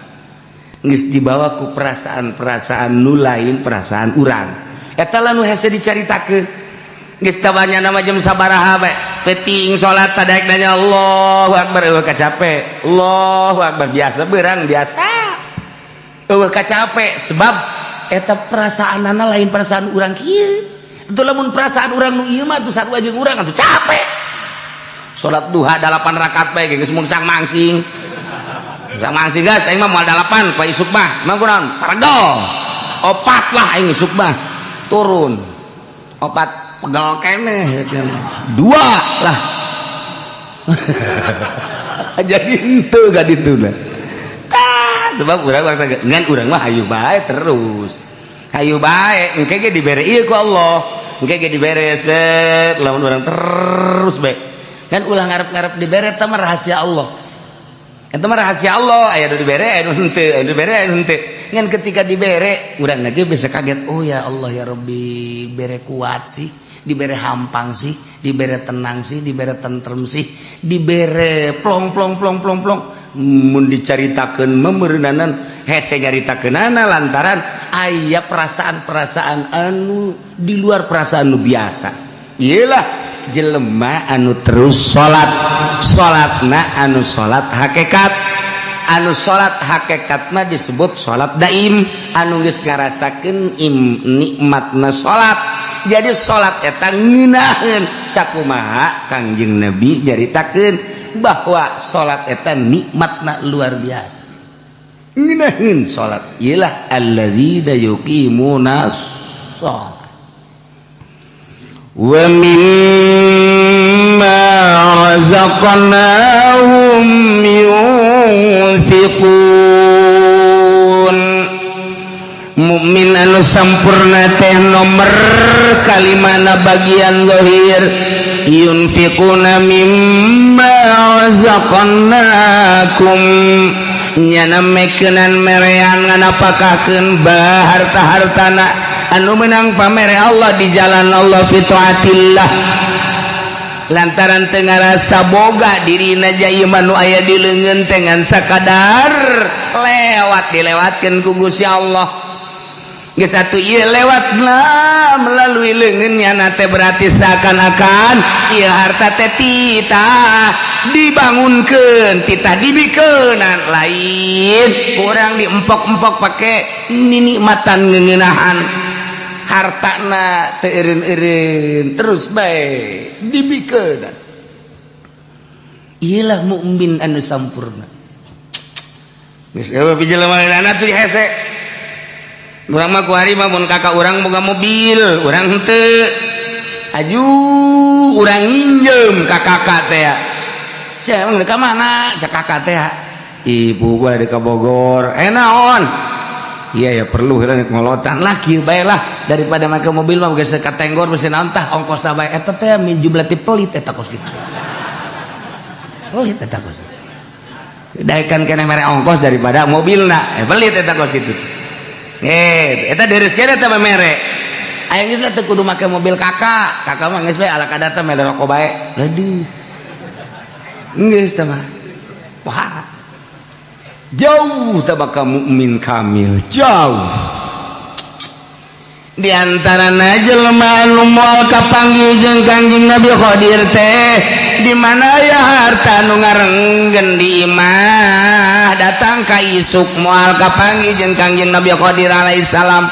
Geus dibawa ku perasaan-perasaan nu lain perasaan urang. Eta lah nu hese dicaritakeun. Geus tabanya nama jam sabaraha bae. Peuting salat sadaek nanya Allahu Akbar, eueuh kacape. Allahu Akbar, biasa beurang biasa. Eueuh kacape sebab eta perasaanana lain perasaan urang kieu. Itu lamun perasaan urang nu ieu mah atuh sarua jeung urang atuh capek. Salat duha 8 rakaat bae geus mungsang mangsing. Mungsang mangsing geus aing mah moal 8 pa isuk mah. Mah kunaon? Paregel. Opat lah aing isuk mah. Turun. Opat pegel keneh. Dua lah. Jadi henteu ga ditu lah. Tah, sebab urang bangsa ngan urang mah hayu bae terus. Hayu bae engke ge dibere ieu ku Allah. Engke ge dibere set lamun urang terus bae. Kan ulah ngarep-ngarep dibere, eta mah rahasia Allah. Eta mah rahasia Allah, aya nu dibere, aya nu henteu, aya nu dibere, aya nu henteu. Ngan ketika dibere, urang ge bisa kaget, oh ya Allah ya Rabbi, bere kuat sih, dibere hampang sih, dibere tenang sih, dibere tentrem sih, dibere plong plong plong plong plong. Mun dicaritakeun meureunanan hese nyaritakeunana lantaran aya perasaan-perasaan anu di luar perasaan nu biasa. Iyalah jelema anu terus salat, salatna anu salat hakikat. Anu salat hakikat mah disebut salat daim, anu geus ngarasakeun im nikmatna salat. Jadi salat eta ngeunaheun sakumaha Kangjeng Nabi nyaritakeun bahwa salat eta nikmatna luar biasa. Ngeunaheun salat iyalah alladzina yuqimuna shalat wa mimma razaqnahum yunfiqun. Mukmin anu sampurna teh nomor kalimana bagian zahir, yunfiquna mimma razaqnakum, nyana mekenan merean nganapakakeun bah harta-hartana anu menang pamere Allah di jalan Allah, fi taatillah, lantaran teu ngarasa boga dirina jaya nu aya di leungeun dengan sakadar lewat dilewatkeun ku Gusti Allah. Geus atuh ieu lewat lah melalui leungeunnya nate, berarti seakan-akan ieu harta teh titah dibangunkeun, titah dibikeunan, lain kurang diempok-empok pake ninikmatan ngeuneunahan hartana teu eureun-eureun, terus bae dibikeunan. Iyalah mukmin anu sampurna. Geus eueuh jelema tuh hese. Urang mah kuari mah mun kakak urang boga mobil, urang henteu. Aju urang nginjem ka kakak teh. Sia emang ka mana? Cak kakak teh. Ibu gua di ka Bogor. Eh naon? Iya ya perlu heula ngolotan lah kieu bae lah daripada make mobil mah geus ka tenggor beusi naon tah ongkosna bae eta teh min jumlah ti pelit eta kos kitu. Pelit eta kos. Daekan keneh mere ongkos daripada mobilna. Pelit eta kos kitu. Eta deres keneh eta mere. Aya geus teu kudu make mobil kakak. Kakak mah geus bae ala kadar teh mere rokok bae. Aduh. Geus teh mah. Wah. Jauh tabaka mukmin kamil, jauh. Di antara jelema anu moal kapanggih jeung Kangjeng Nabi Khadir teh di mana ya harta nu ngarenggen di imah datang ka isuk moal kapanggih jeung Kangjeng Nabi Khadir alaihi salam.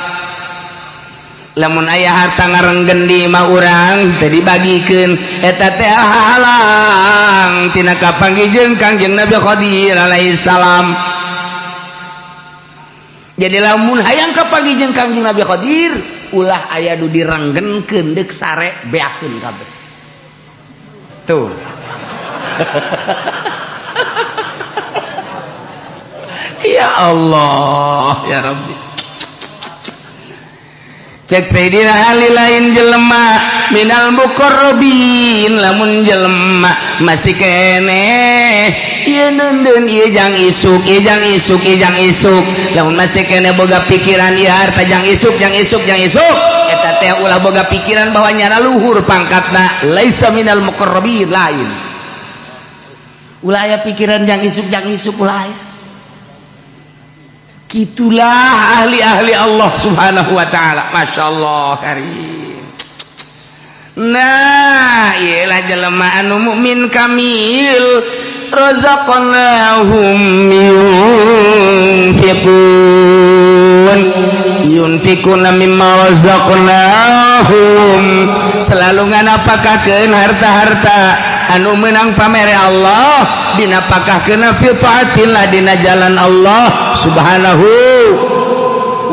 Lamun aya harta ngarenggen di imah urang teu dibagikeun eta teh halang tina kapanggih jeung Kangjeng Nabi Khadir alaihi salam. Jadi lamun hayang kapanggih jeung Kangjeng Nabi Khadir ulah aya nu direnggenkeun deuk sare beakeun kabeh. Tuh. Ya Allah, ya Rabbi. Cek Sayyidina Ali lain jelema minal muqarrabin lamun jelema masih keneh ieu neundeun ieu jang isuk ieu jang isuk ieu jang isuk lamun masih keneh boga pikiran ieu harta jang isuk jang isuk jang isuk eta teh ulah boga pikiran bahwa nyana luhur pangkatna laisa minal muqarrabin lain ulah aya pikiran jang isuk ulah aya. Itulah ahli-ahli Allah Subhanahu wa ta'ala. Masya Allah karim. Nah, iyalah jelema anu mukmin kamil razaqnahum yunfiqun yunfiquna mimma razaqnahum selalu nganapakakeun harta-harta anu menang pamere Allah dinapakahkeun fi taatillah dina jalan Allah Subhanahu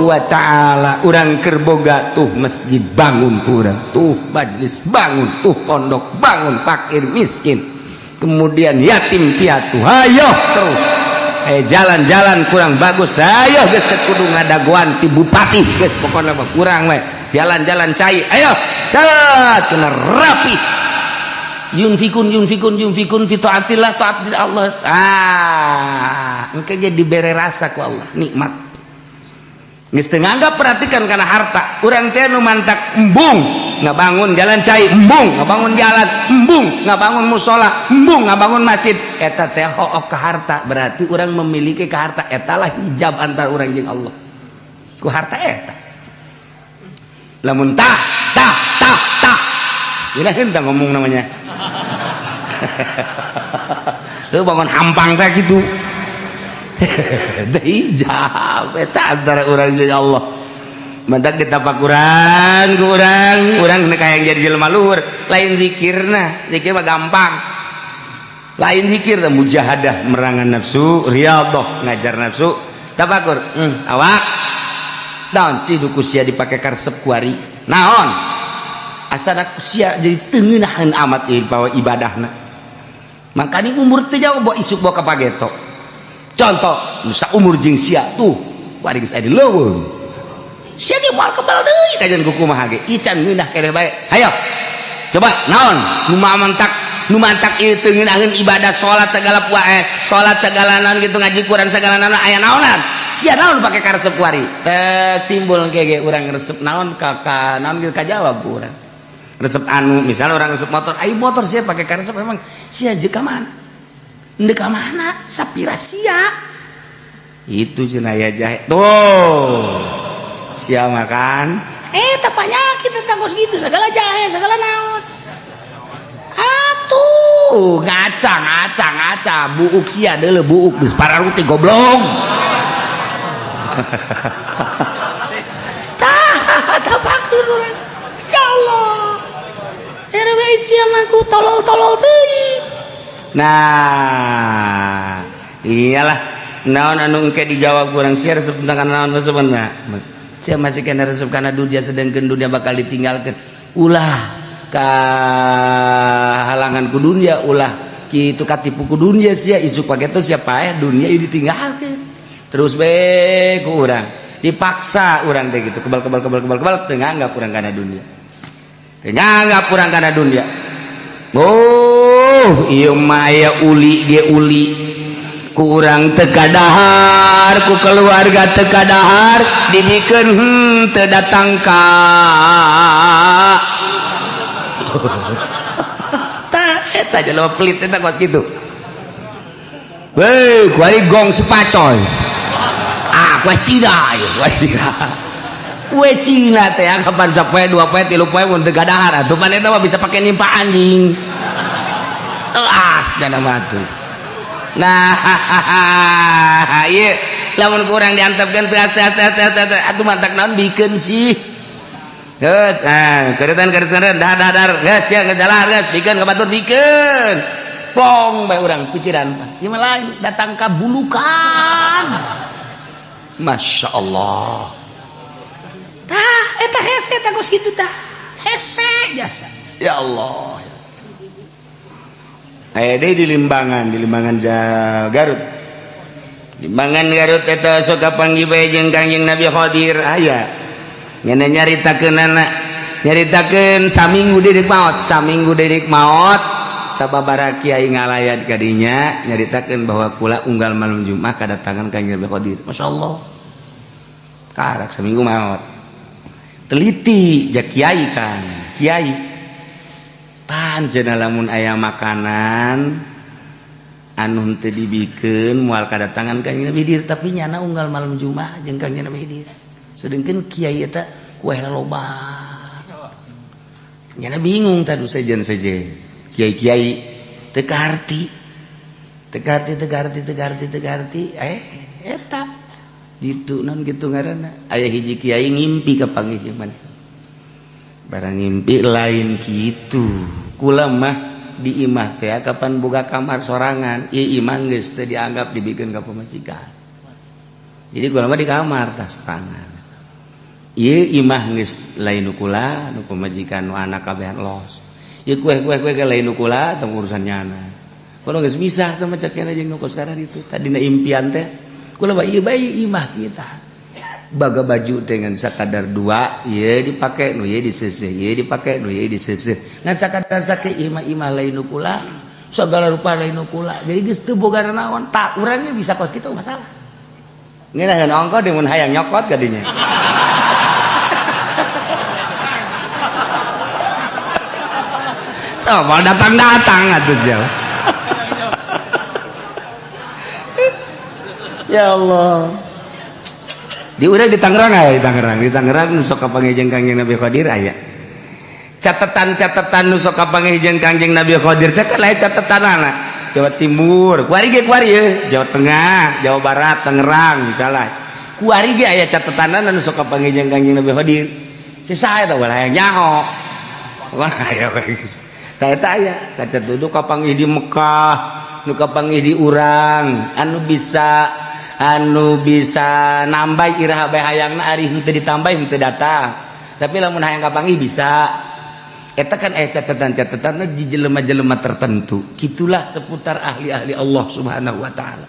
wa ta'ala. Urang keur boga tuh masjid bangun urang tuh majelis bangun tuh pondok bangun fakir miskin kemudian yatim piatu ayo terus jalan-jalan kurang bagus ayo geus teu kudu ngadagoan ti bupati geus pokona mah kurang we jalan-jalan cai ayo cat kena rapi yunfikun yunfikun yunfikun fi taatillah taat Allah ah engke ge dibere rasa ku Allah nikmat geus teu nganggap perhatikan kana harta urang teh nu mantak embung ngabangun jalan cai embung ngabangun jalan embung ngabangun musola embung ngabangun masjid eta teh hook ka harta berarti urang memiliki ka harta eta lah hijab antara urang jeung Allah ku harta eta lamun tah tah tah tah geuna henteu ngomong namanya tuh bangun hampang teh gitu hijab eta antara urang jeung Allah mentak ditapakuran ku urang urang kayak jadi jelema luhur lain zikirna zikir mah gampang lain zikir mujahadah merangan nafsu riyadhah ngajar nafsu tapakur awak naon sih duku sia dipake karesep kuari naon asana sia jadi teu ngeunaheun amat ieu bawa ibadahna makanya umur teu jauh bawa isuk bawa ka pageto contoh nusa umur jeung sia tuh kuari geus aya di leuweung sia ge moal kebal deui kajian ku kumaha ge ican ngeunah keneh bae hayo coba naon nu mantak ieu teu ngeunaheun ibadah salat segala salat segala naon gitu ngaji Quran segala naon aya naonan sia naon pake karesep kuari timbul ge urang resep naon ka naon ge kajawab ku urang resep anu misalnya orang resep motor ayo motor sia pake karesep emang sia jeung ka mana ndek ka mana sapira sia itu cenah ya jahe tuh sia makan tapanya kita tangkos gitu segala jahe segala naon atuh ngaca ngaca ngaca buuk sia deuleu buuk geus pararuti goblok tah tapakur urang ya Allah RW sia mah ku tolol-tolol teuing Nah, iyalah, naon anu engke dijawab kurang sia resep tentang naon resepna. Sia masih kena resep kana dunia, sedangkan dunia bakal ditinggalkan. Ulah kahalangan ku dunia, ulah kitu katipu ku dunia sia. Isuk pageto sia paeh, dunia ieu ditinggalkeun. Terus be ku urang dipaksa urang teh gitu, kebal kebal kebal kebal kebal, teu nganggap urang kana dunia. Teu nganggap urang kana dunia. Oh, ieu mah aya uli ge uli ku urang teu kadahar, ku keluarga teu kadahar, dibikeun teu datang ka. Tah, eta jelema pelit eta kos kitu. Weh, kuari gong si pacoy. Ah, kuari Cina ieu, kuari Cina. Kue Cina teh kapan sapoe, dua poe, tilu poe mun teu kadahar atuh pan eta mah bisa pake nimpa anjing. Teas dana mah tuh. Nah, ieu lamun kurang diantepkeun teas teas teas teas teas atuh mantak naon bikeun sih. Geus, nah, keretan keretan dah dah dar, geus sia ngejalan geus bikeun ka batur bikeun. Plong bae urang pikiran. Ieu mah lain datang ka bulukan. Masya Allah. Tah, eta hese tah kos kitu tah. Hese jasa. Ya Allah. Aya deui di Limbangan, di Limbangan Garut. Limbangan Garut eta sok kapanggih bae jeung Kangjeng Nabi Khadir aya. Nyana nyaritakeunana, nyaritakeun saminggu deui maot, saminggu deui maot sababaraha kiai ngalayat ka dinya nyaritakeun bahwa kula unggal malam Jumat kadatangan Kangjeng Nabi Khadir. Masya Allah. Karak seminggu maot. Teliti ja kiai kan, kiai. Panjenengan lamun aya makanan anu henteu dibikeun moal kadatangan Kangjeng Nabi Khidir, tapi nyana unggal malam Jumat jeung Kangjeng Nabi Khidir. Sedengkeun kiai eta kuehna loba. Nyana bingung tadu sejen-sejen. Kiai-kiai teu kaharti. Teu kaharti, teu kaharti, teu kaharti, teu kaharti, eta ditu non kitu ngaranna. Aya hiji kiai ngimpi kapanggih jeung maneh. Barang ngimpi lain kitu. Kula mah di imah teh kapan boga kamar sorangan, ieu imah geus teu dianggap dibikeun ka pamajikan. Jadi kula mah di kamar tah sorangan. Ieu imah geus lain nu kula, nu pamajikan, nu anak kabehan los. Ieu kue-kue kue ge lain nu kula, tong urusan nyana. Kula geus misah teh mah cek jeung nu kos sekarang itu. Tadina impian teh kula mah ieu bae imah kita. Baga baju dengan sakadar dua, ieu dipake nu ieu diseuseuh, ieu dipake nu ieu diseuseuh. Ngan sakadar sake imah-imah lain nu kula, segala rupa lain nu kula. Jadi geus teu boga naon, tak urangnya bisa kos kitu masalah. Ngeunaheun ongko di mun hayang nyokot ka dinya. Oh, mau datang-datang atuh sia. Ya Allah. Di urang di Tangerang aya, di Tangerang, di Tangerang nu sok kapanggih jeung Kangjeng Nabi Khadir aya. Catatan-catatan nu sok kapanggih jeung Kangjeng Nabi Khadir teh kan lain catatanana. Jawa Timur, kuari ge kuari ye, Jawa Tengah, Jawa Barat, Tangerang misalnya. Kuari ge aya catatanana nu sok kapanggih jeung Kangjeng Nabi Khadir. Sisa eta ulah hayang nyaho. Wah, aya geus. Tah eta aya, kaca duduk kapanggih di Mekah, nu kapanggih di urang, anu bisa nambah iraha bae hayangna ari henteu ditambah henteu datang. Tapi lamun hayang kapanggih bisa. Eta kan aya catatan-catatan di jelema-jelema tertentu. Kitulah seputar ahli-ahli Allah Subhanahu wa taala.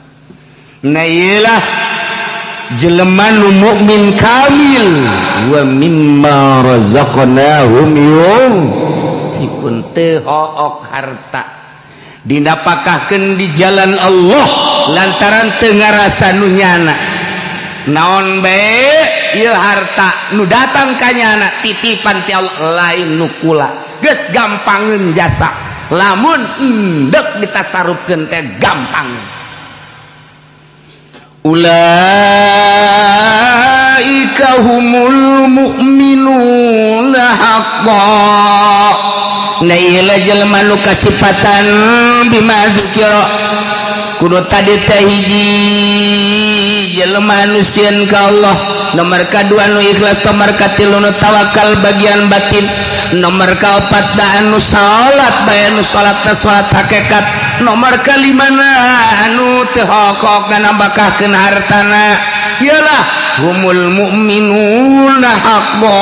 Nah, iyalah jelema nu mukmin kamil wa mimma razaqnahum yunfiqun, teu hook harta dinapakahkeun di jalan Allah lantaran teu ngarasa nu nyana. Naon bae ieu harta nu datang ka nyana titipan ti Allah lain nu kula. Geus gampangeun jasa lamun endek ditasarufkeun teh gampang. Ulaika humul mu'minuna haqqan. Nah, ieu jelema nu kasipatan bima dzukira. Kudu tadi teh hiji jelema nu sieun ka Allah, nomor kadua nu ikhlas, nomor katilu nu tawakal bagian batin, nomor kaopat da anu salat bae, anu salatna salat hakikat. Nomor kalimana anu teu hokok nambakahkeun hartana. Iyalah humul mu'minuna haqqo,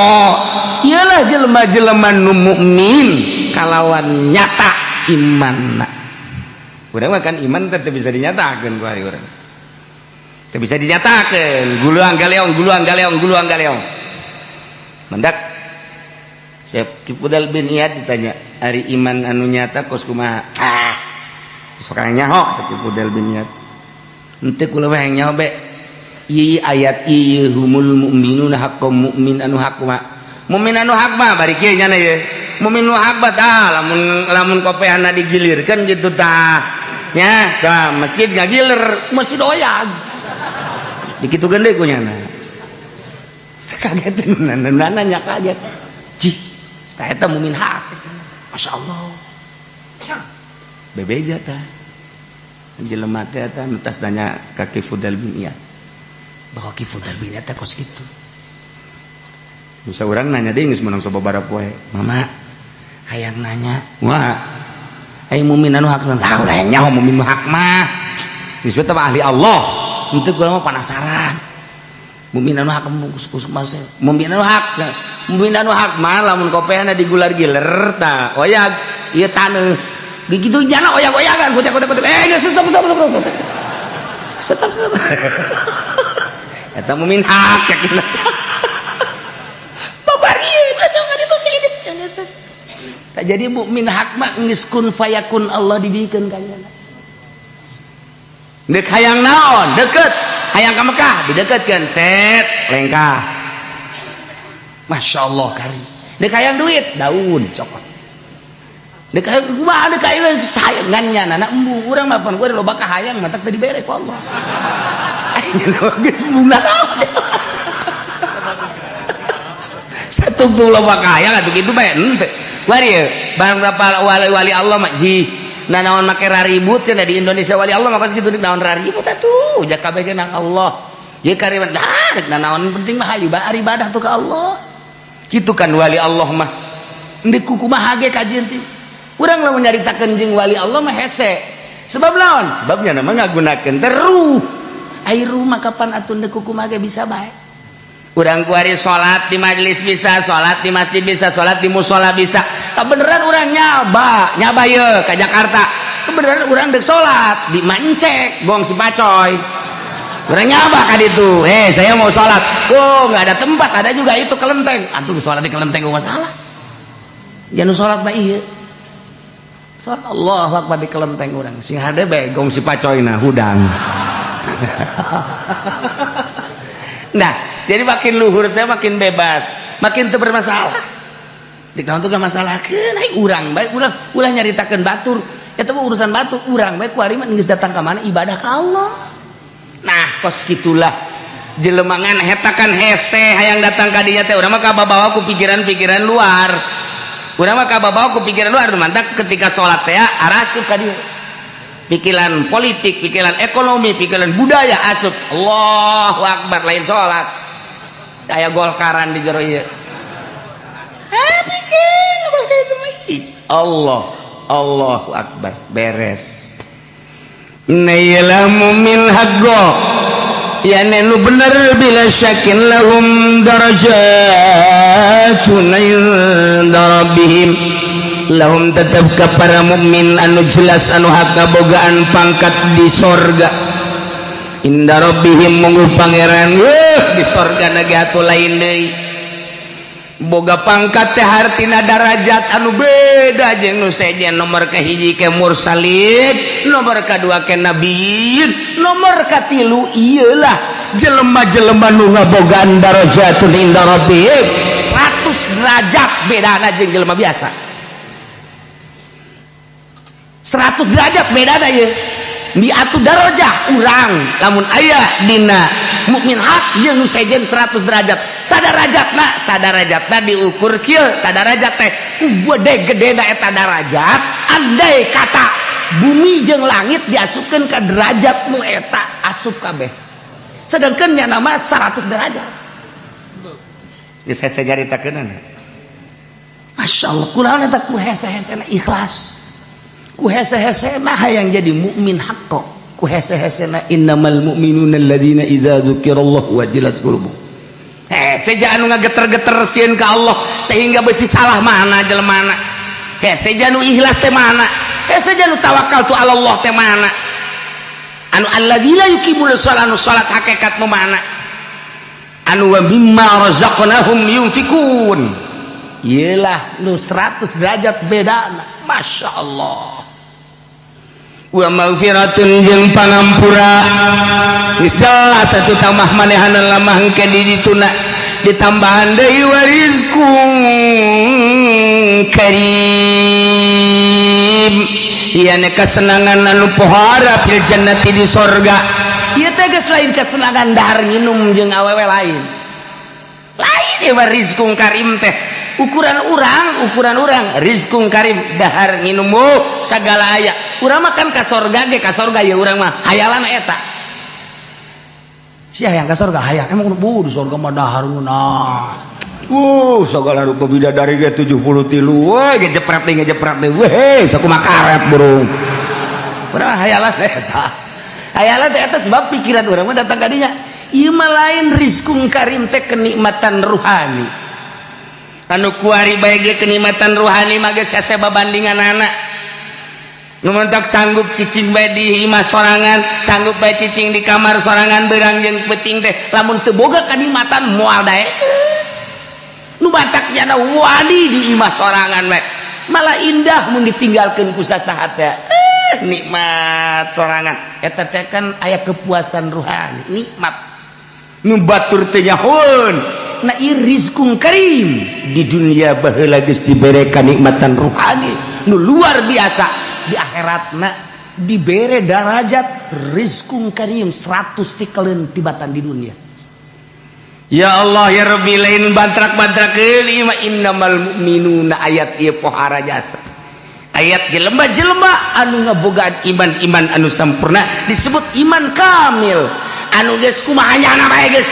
iyalah jelema-jelema nu mukmin kalawan nyata imanna. Urang mah kan iman teh bisa dinyatakeun ku ari urang. Teu bisa dinyatakeun, guluang galeong, guluang galeong, guluang galeong. Mendak Syekh Ki Fudail bin Iyad ditanya, "Ari iman anu nyata kos kumaha?" "Ah, sok nyaho," cek Ki Fudail bin Iyad. "Henteu, kula mah hayang nyaho be. Ieu ayat ieu, humul mu'minuna haqqo, mukmin anu hak mah. Mukmin anu hak mah bari kieu nyana ye. Mukmin nu hak mah tah lamun lamun kopeana digilirkeun gitu tah. Nya, tah masjid ngagiler, masjid oyag. Dikitukeun deui ku nyana." Kaget nanya, kaget. Cih, tah eta mukmin hak. Masya Allah. Bebeja tah. Jelema teh eta nu tas nanya ka Ki Fudail bin Iyad. Bahwa Ki Fudail bin Iyad teh kos kitu. Bisa urang nanya deui geus meunang sababaraha poe. "Mama, hayang nanya." "Wah. Ai mukmin anu hak?" "Lah, ulah nyaho mukmin nu hak mah. Geus teh ahli Allah." "Henteu, kula mah penasaran. Mukmin anu hak kus mas. Mukmin anu hak. Mukmin anu hak mah lamun kopehna digular-giler tah oyag ieu taneuh. Begitu jana oyag-oyagan kutek kutek kutek. Eh, geus, stop, stop, stop, stop. Stop, stop. Eta mukmin hak yakin. Babari masa itu sih. Tak jadi mukmin hak mah geus kun fayakun Allah dibikeun ka nyana. Dek hayang naon? Deket. Hayang ka Mekah, dideketkeun set lengkah. Masya Allah kari. Dek hayang duit, daun cokot. Dek hayang kumaha, dek hayang sayangan nya anak embu urang mah pan gua loba kahayang matak teu dibere ku Allah. Aing geus embung naon. Satu tuh loba kahayang atuh kitu bae henteu. Wari barang berapa wali-wali Allah mah ji. Nah, naon make raribut cenah di Indonesia wali Allah mah kos kitu, naon raribut atuh jak kabeh ge nang Allah. Ye kariman dah rek naon, penting mah hayu bae ibadah tuh ka Allah. Kitu kan wali Allah mah. Endek kumaha ge kajian teh. Urang lamun nyaritakeun jeung wali Allah mah hese. Sebab naon? Sebabnya nama ngagunakeun teruh. Ai rumah kapan atuh ndek kumaha ge bisa bae. Urang kuari salat di majelis bisa, salat di masjid bisa, salat di musola bisa. Kebenaran urang nyaba, nyaba ye ke Jakarta. Kebenaran urang dek salat di Mancek, gong si Pacoy. Urang nyaba ka ditu. "Eh, saya mau salat." "Oh, nggak ada tempat, ada juga itu kelenteng." Antum salat di kelenteng gua masalah. Jangan salat mah ieu. Salat Allahu Akbar di kelenteng urang. Sing hade bae gong si Pacoy nah hudang. Nah, jadi makin luhur teh makin bebas, makin teu bermasalah. Di kawan tuh gak masalahkeun, ai urang bae urang ulah nyaritakeun batur. Eta mah urusan batur, urang bae kuari mah geus datang ka mana ibadah ka Allah. Nah, kos kitulah jelemangan heta kan hese hayang datang ka dinya teh urang mah kababawa ku pikiran-pikiran luar. Urang mah kababawa ku pikiran luar, mantak ketika salat teh arasup ka dieu. Pikiran politik, pikiran ekonomi, pikiran budaya asup. Allahu Akbar lain salat. Aya golkaran di jero ieu. Allah, Allahu Akbar, beres. Nailamu min haqqo ya nu bener bila syakin lahum darajatun inda rabbihim. Lahum tetap ke para mukmin anu jelas anu hak kabogaan pangkat di sorga inda rabbihim munggu pangeran. Wah, di sorga nage atuh lain deui boga pangkat teh hartina darajat anu beda jeung nu sejen. Nomor kahiji ke mursalin, nomor kadua ke nabiyin, nomor katilu iyalah jelema-jelema nu ngabogaan darajatun inda rabbihim. 100 derajat bedana jeung jelema biasa, 100 derajat bedana ye miatu darajah. Urang lamun aya dina mukmin hak jeung nu sejen 100 derajat, sadarajatna, sadarajatna diukur kieu. Sadarajat teh gede gedena eta darajat, andai kata bumi jeung langit diasupkeun ka derajat nu eta asup kabeh, sedangkan nya nama 100 derajat. Geus hese nyaritakeunana. Masya Allah, kunaon eta ku hese-hesena ikhlas. Ku hese-hesena hayang jadi mukmin haqqo. Ku hese-hesena innamal mu'minuna alladzina idza dzukirallahu wajilat qulubuhum. Hese ja anu ngageter-geter sieun ka Allah sehingga besi salah mana jelema. Hese ja nu ikhlas teh mana? Hese ja nu tawakal tu Allah teh mana? Anu alladzina yuqimuna shalah, anu salat hakikat nu mana? Anu wa mimma razaqnahum yunfikun. Iyalah nu 100 derajat bedana. Masya Allah. Wa maghfiratun jeung pangampura. Geus jelas atuh tambah manehana lamah engke di dituna ditambahan deui wa rizqun karim. Ieu kesenangan anu pohara fil jannati di sorga. Ieu teh geus lain kesenangan dahar nginum jeung awewe lain. Lain ieu mah rizqun karim teh. Ukuran urang rizqun karim dahar nginum oh, sagala aya. Urang mah kan ka sorga ge, ka sorga ya urang mah hayalan eta. Sia yang ka sorga hayang emang bu di sorga mah dahar ngeunah. Segala rupa bidadari ge 73. Woi, ngejepret deui, ngejepret deui. Weh, sakumaha karet burung. Urang hayalan eta. Hayalan teh eta sebab pikiran urang mah datang ka dinya. Ieu mah lain rizqun karim teh kenikmatan ruhani. Anu kuari bae ge kenikmatan ruhani mah geus hese babandinganana. Nu mentok sanggup cicing bae di imah sorangan, sanggup bae cicing di kamar sorangan beurang jeung peuting teh lamun teu boga kanikmatan moal daekeun. Nu batak nyana wani di imah sorangan bae. Malah indah mun ditinggalkeun ku sasaha teh. Nikmat sorangan. Eta teh kan aya kepuasan ruhani, nikmat. Nu batur teh nyahoeun. Nah, ieu rizqun karim di dunia baheula geus dibere kanikmatan ruhani nu luar biasa, di akhiratna dibere darajat rizqun karim 100 tikaleun tibatan di dunia. Ya Allah ya Rabbi, lain bantrak-bantrakeun ieu mah innamal mu'minuna ayat ieu pohara jasa. Ayat jelema-jelema anu ngabogaan iman-iman anu sampurna disebut iman kamil. Anu geus kumaha nyana bae geus.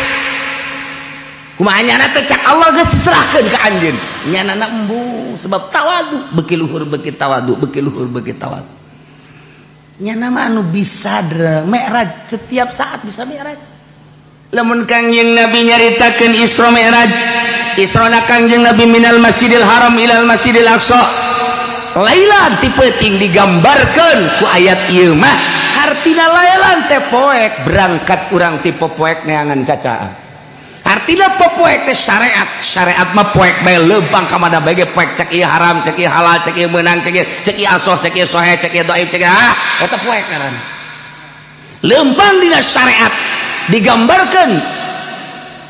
Kumaha nyana teh cak Allah geus diserahkeun ka anjeun. Nyanana embung sebab tawadu, beuki luhur beuki tawadu, beuki luhur beuki tawadu. Nyana mah anu bisa mi'raj setiap saat bisa mi'raj. Lamun Kangjeng Nabi nyaritakeun Isra Mi'raj, Isra Kangjeng Nabi minal Masjidil Haram ilal Masjidil Aqsa. Lailan ti peuting digambarkeun ku ayat ieu mah hartina lailan teh poek berangkat urang ti poek neangan cacaan. Artina poek teh syariat, syariat mah poek bae leumpang ka mana bae ge poek, cek ieu haram, cek ieu halal, cek ieu meunang, cek ieu, cek ieu asoh, cek ieu soheh, cek ieu dhaif, cek ieu ah eta poek ngaranna. Leumpang dina syariat digambarkan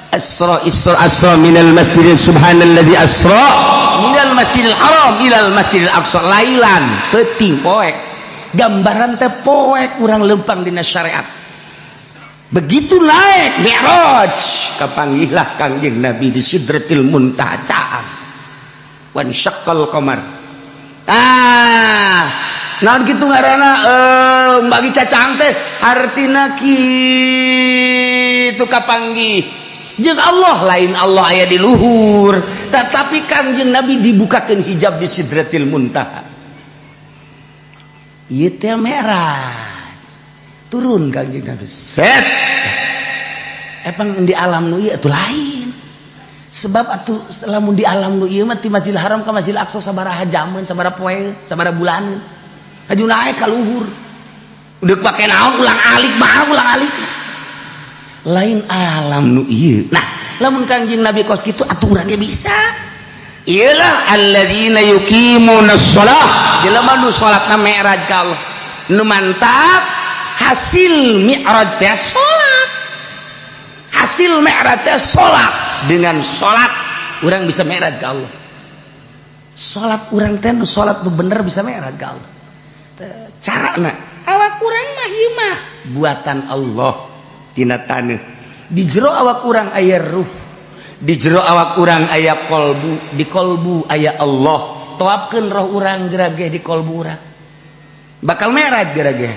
Asra Isra Asra minal Masjidil subhanalladzi asra minal Masjidil Haram ilal Masjidil Aqsa lailan peuting poek gambaran teh poek urang leumpang dina syariat. Begitu naik Mi'raj kapanggihlah Kangjeng Nabi di Sidratil Muntaha caang wan syaqqal qamar. Ah, naon kitu ngaranna bagi cacang teh hartina kitu kapanggih jeung Allah, lain Allah aya di luhur tetapi Kangjeng Nabi dibukakeun hijab di Sidratil Muntaha. Ieu teh Mi'raj turun Kangjeng Nabi set epang di alam nu ieu atuh lain sebab atuh lamun di alam nu ieu mah ti Masjidil Haram ka Masjidil Aqsa sabaraha jaman, sabaraha poe, sabaraha bulan aju naik ka luhur udah pake naon ulang alik mah ulang alik lain alam nu ieu. Nah, lamun Kangjeng Nabi kos kitu atuh urang ge bisa. Iyalah alladzina yuqimuna shalah, jelema nu salatna mi'raj ka Allah, nu mantap hasil mi'raj teh salat, hasil mi'raj teh salat. Dengan salat urang bisa mi'raj ka Allah. Salat urang teh nu salat nu bener bisa mi'raj ka Allah. Carana awak urang mah ieu mah buatan Allah tina taneuh. Di jero awak urang aya ruh, di jero awak urang aya kolbu, di kolbu aya Allah. Toapkeun roh urang gerage di kolbu urang bakal mi'raj gerage.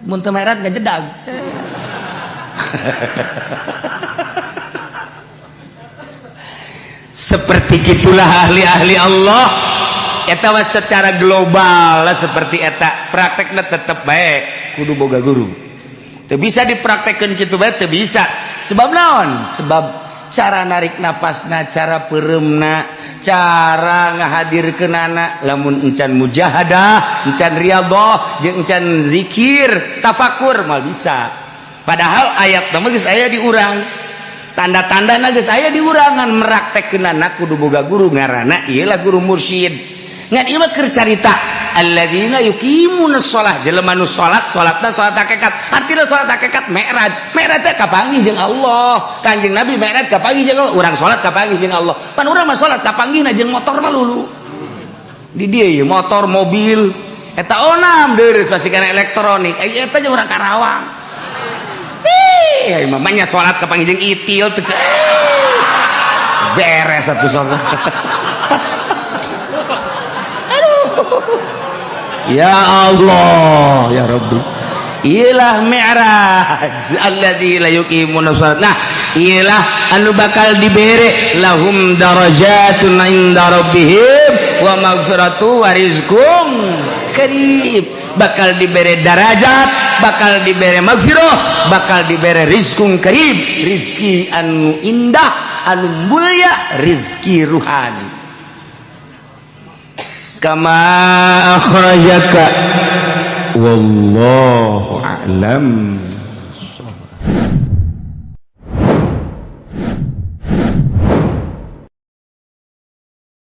Mun teu mi'raj ngajedag. Seperti gitulah ahli-ahli Allah. Eta mah secara global lah seperti eta. Praktekna tetep bae kudu boga guru. Teu bisa dipraktekkeun kitu bae, teu bisa. Sebab naon? Sebab cara narik napasna, cara peureumna, cara ngahadirkeunana, lamun encan mujahadah, encan riyadhah, jeung encan zikir, tafakur, moal bisa. Padahal ayat mah geus aya di urang. Tanda-tanda geus aya di urangan, meraktekkeunana kudu boga guru, ngaranna ieu lah guru mursyid. Ngan ieu mah keur carita alladzina yuqimuna shalah, jelema nu salat, salatna salat hakikat. Artina salat hakikat mi'raj. Mi'raj teh kapanggih jeung Allah. Kanjeng Nabi mi'raj kapanggih jeung Allah, urang salat kapanggih jeung Allah. Pan urang mah salat kapanggihna jeung motor mah lulu di dieu ieu, motor, mobil eta onam deures pasti kana elektronik. Eta jeung urang Karawang. Ih, mamanya salat kapanggih jeung itil teu beres satu salat. Aduh, ya Allah, ya Rabbi. Iyalah mi'raj allazi la yuqimuna shalat. Nah, iyalah anu bakal dibere lahum darajatun inda rabbihim wa maghfiratu wa rizqum karim. Bakal dibere darajat, bakal dibere maghfirah, bakal dibere rizqum karim, rizki anu indah, anu mulia, rizki ruhani. Kama akhrajaka, wallahu a'lam.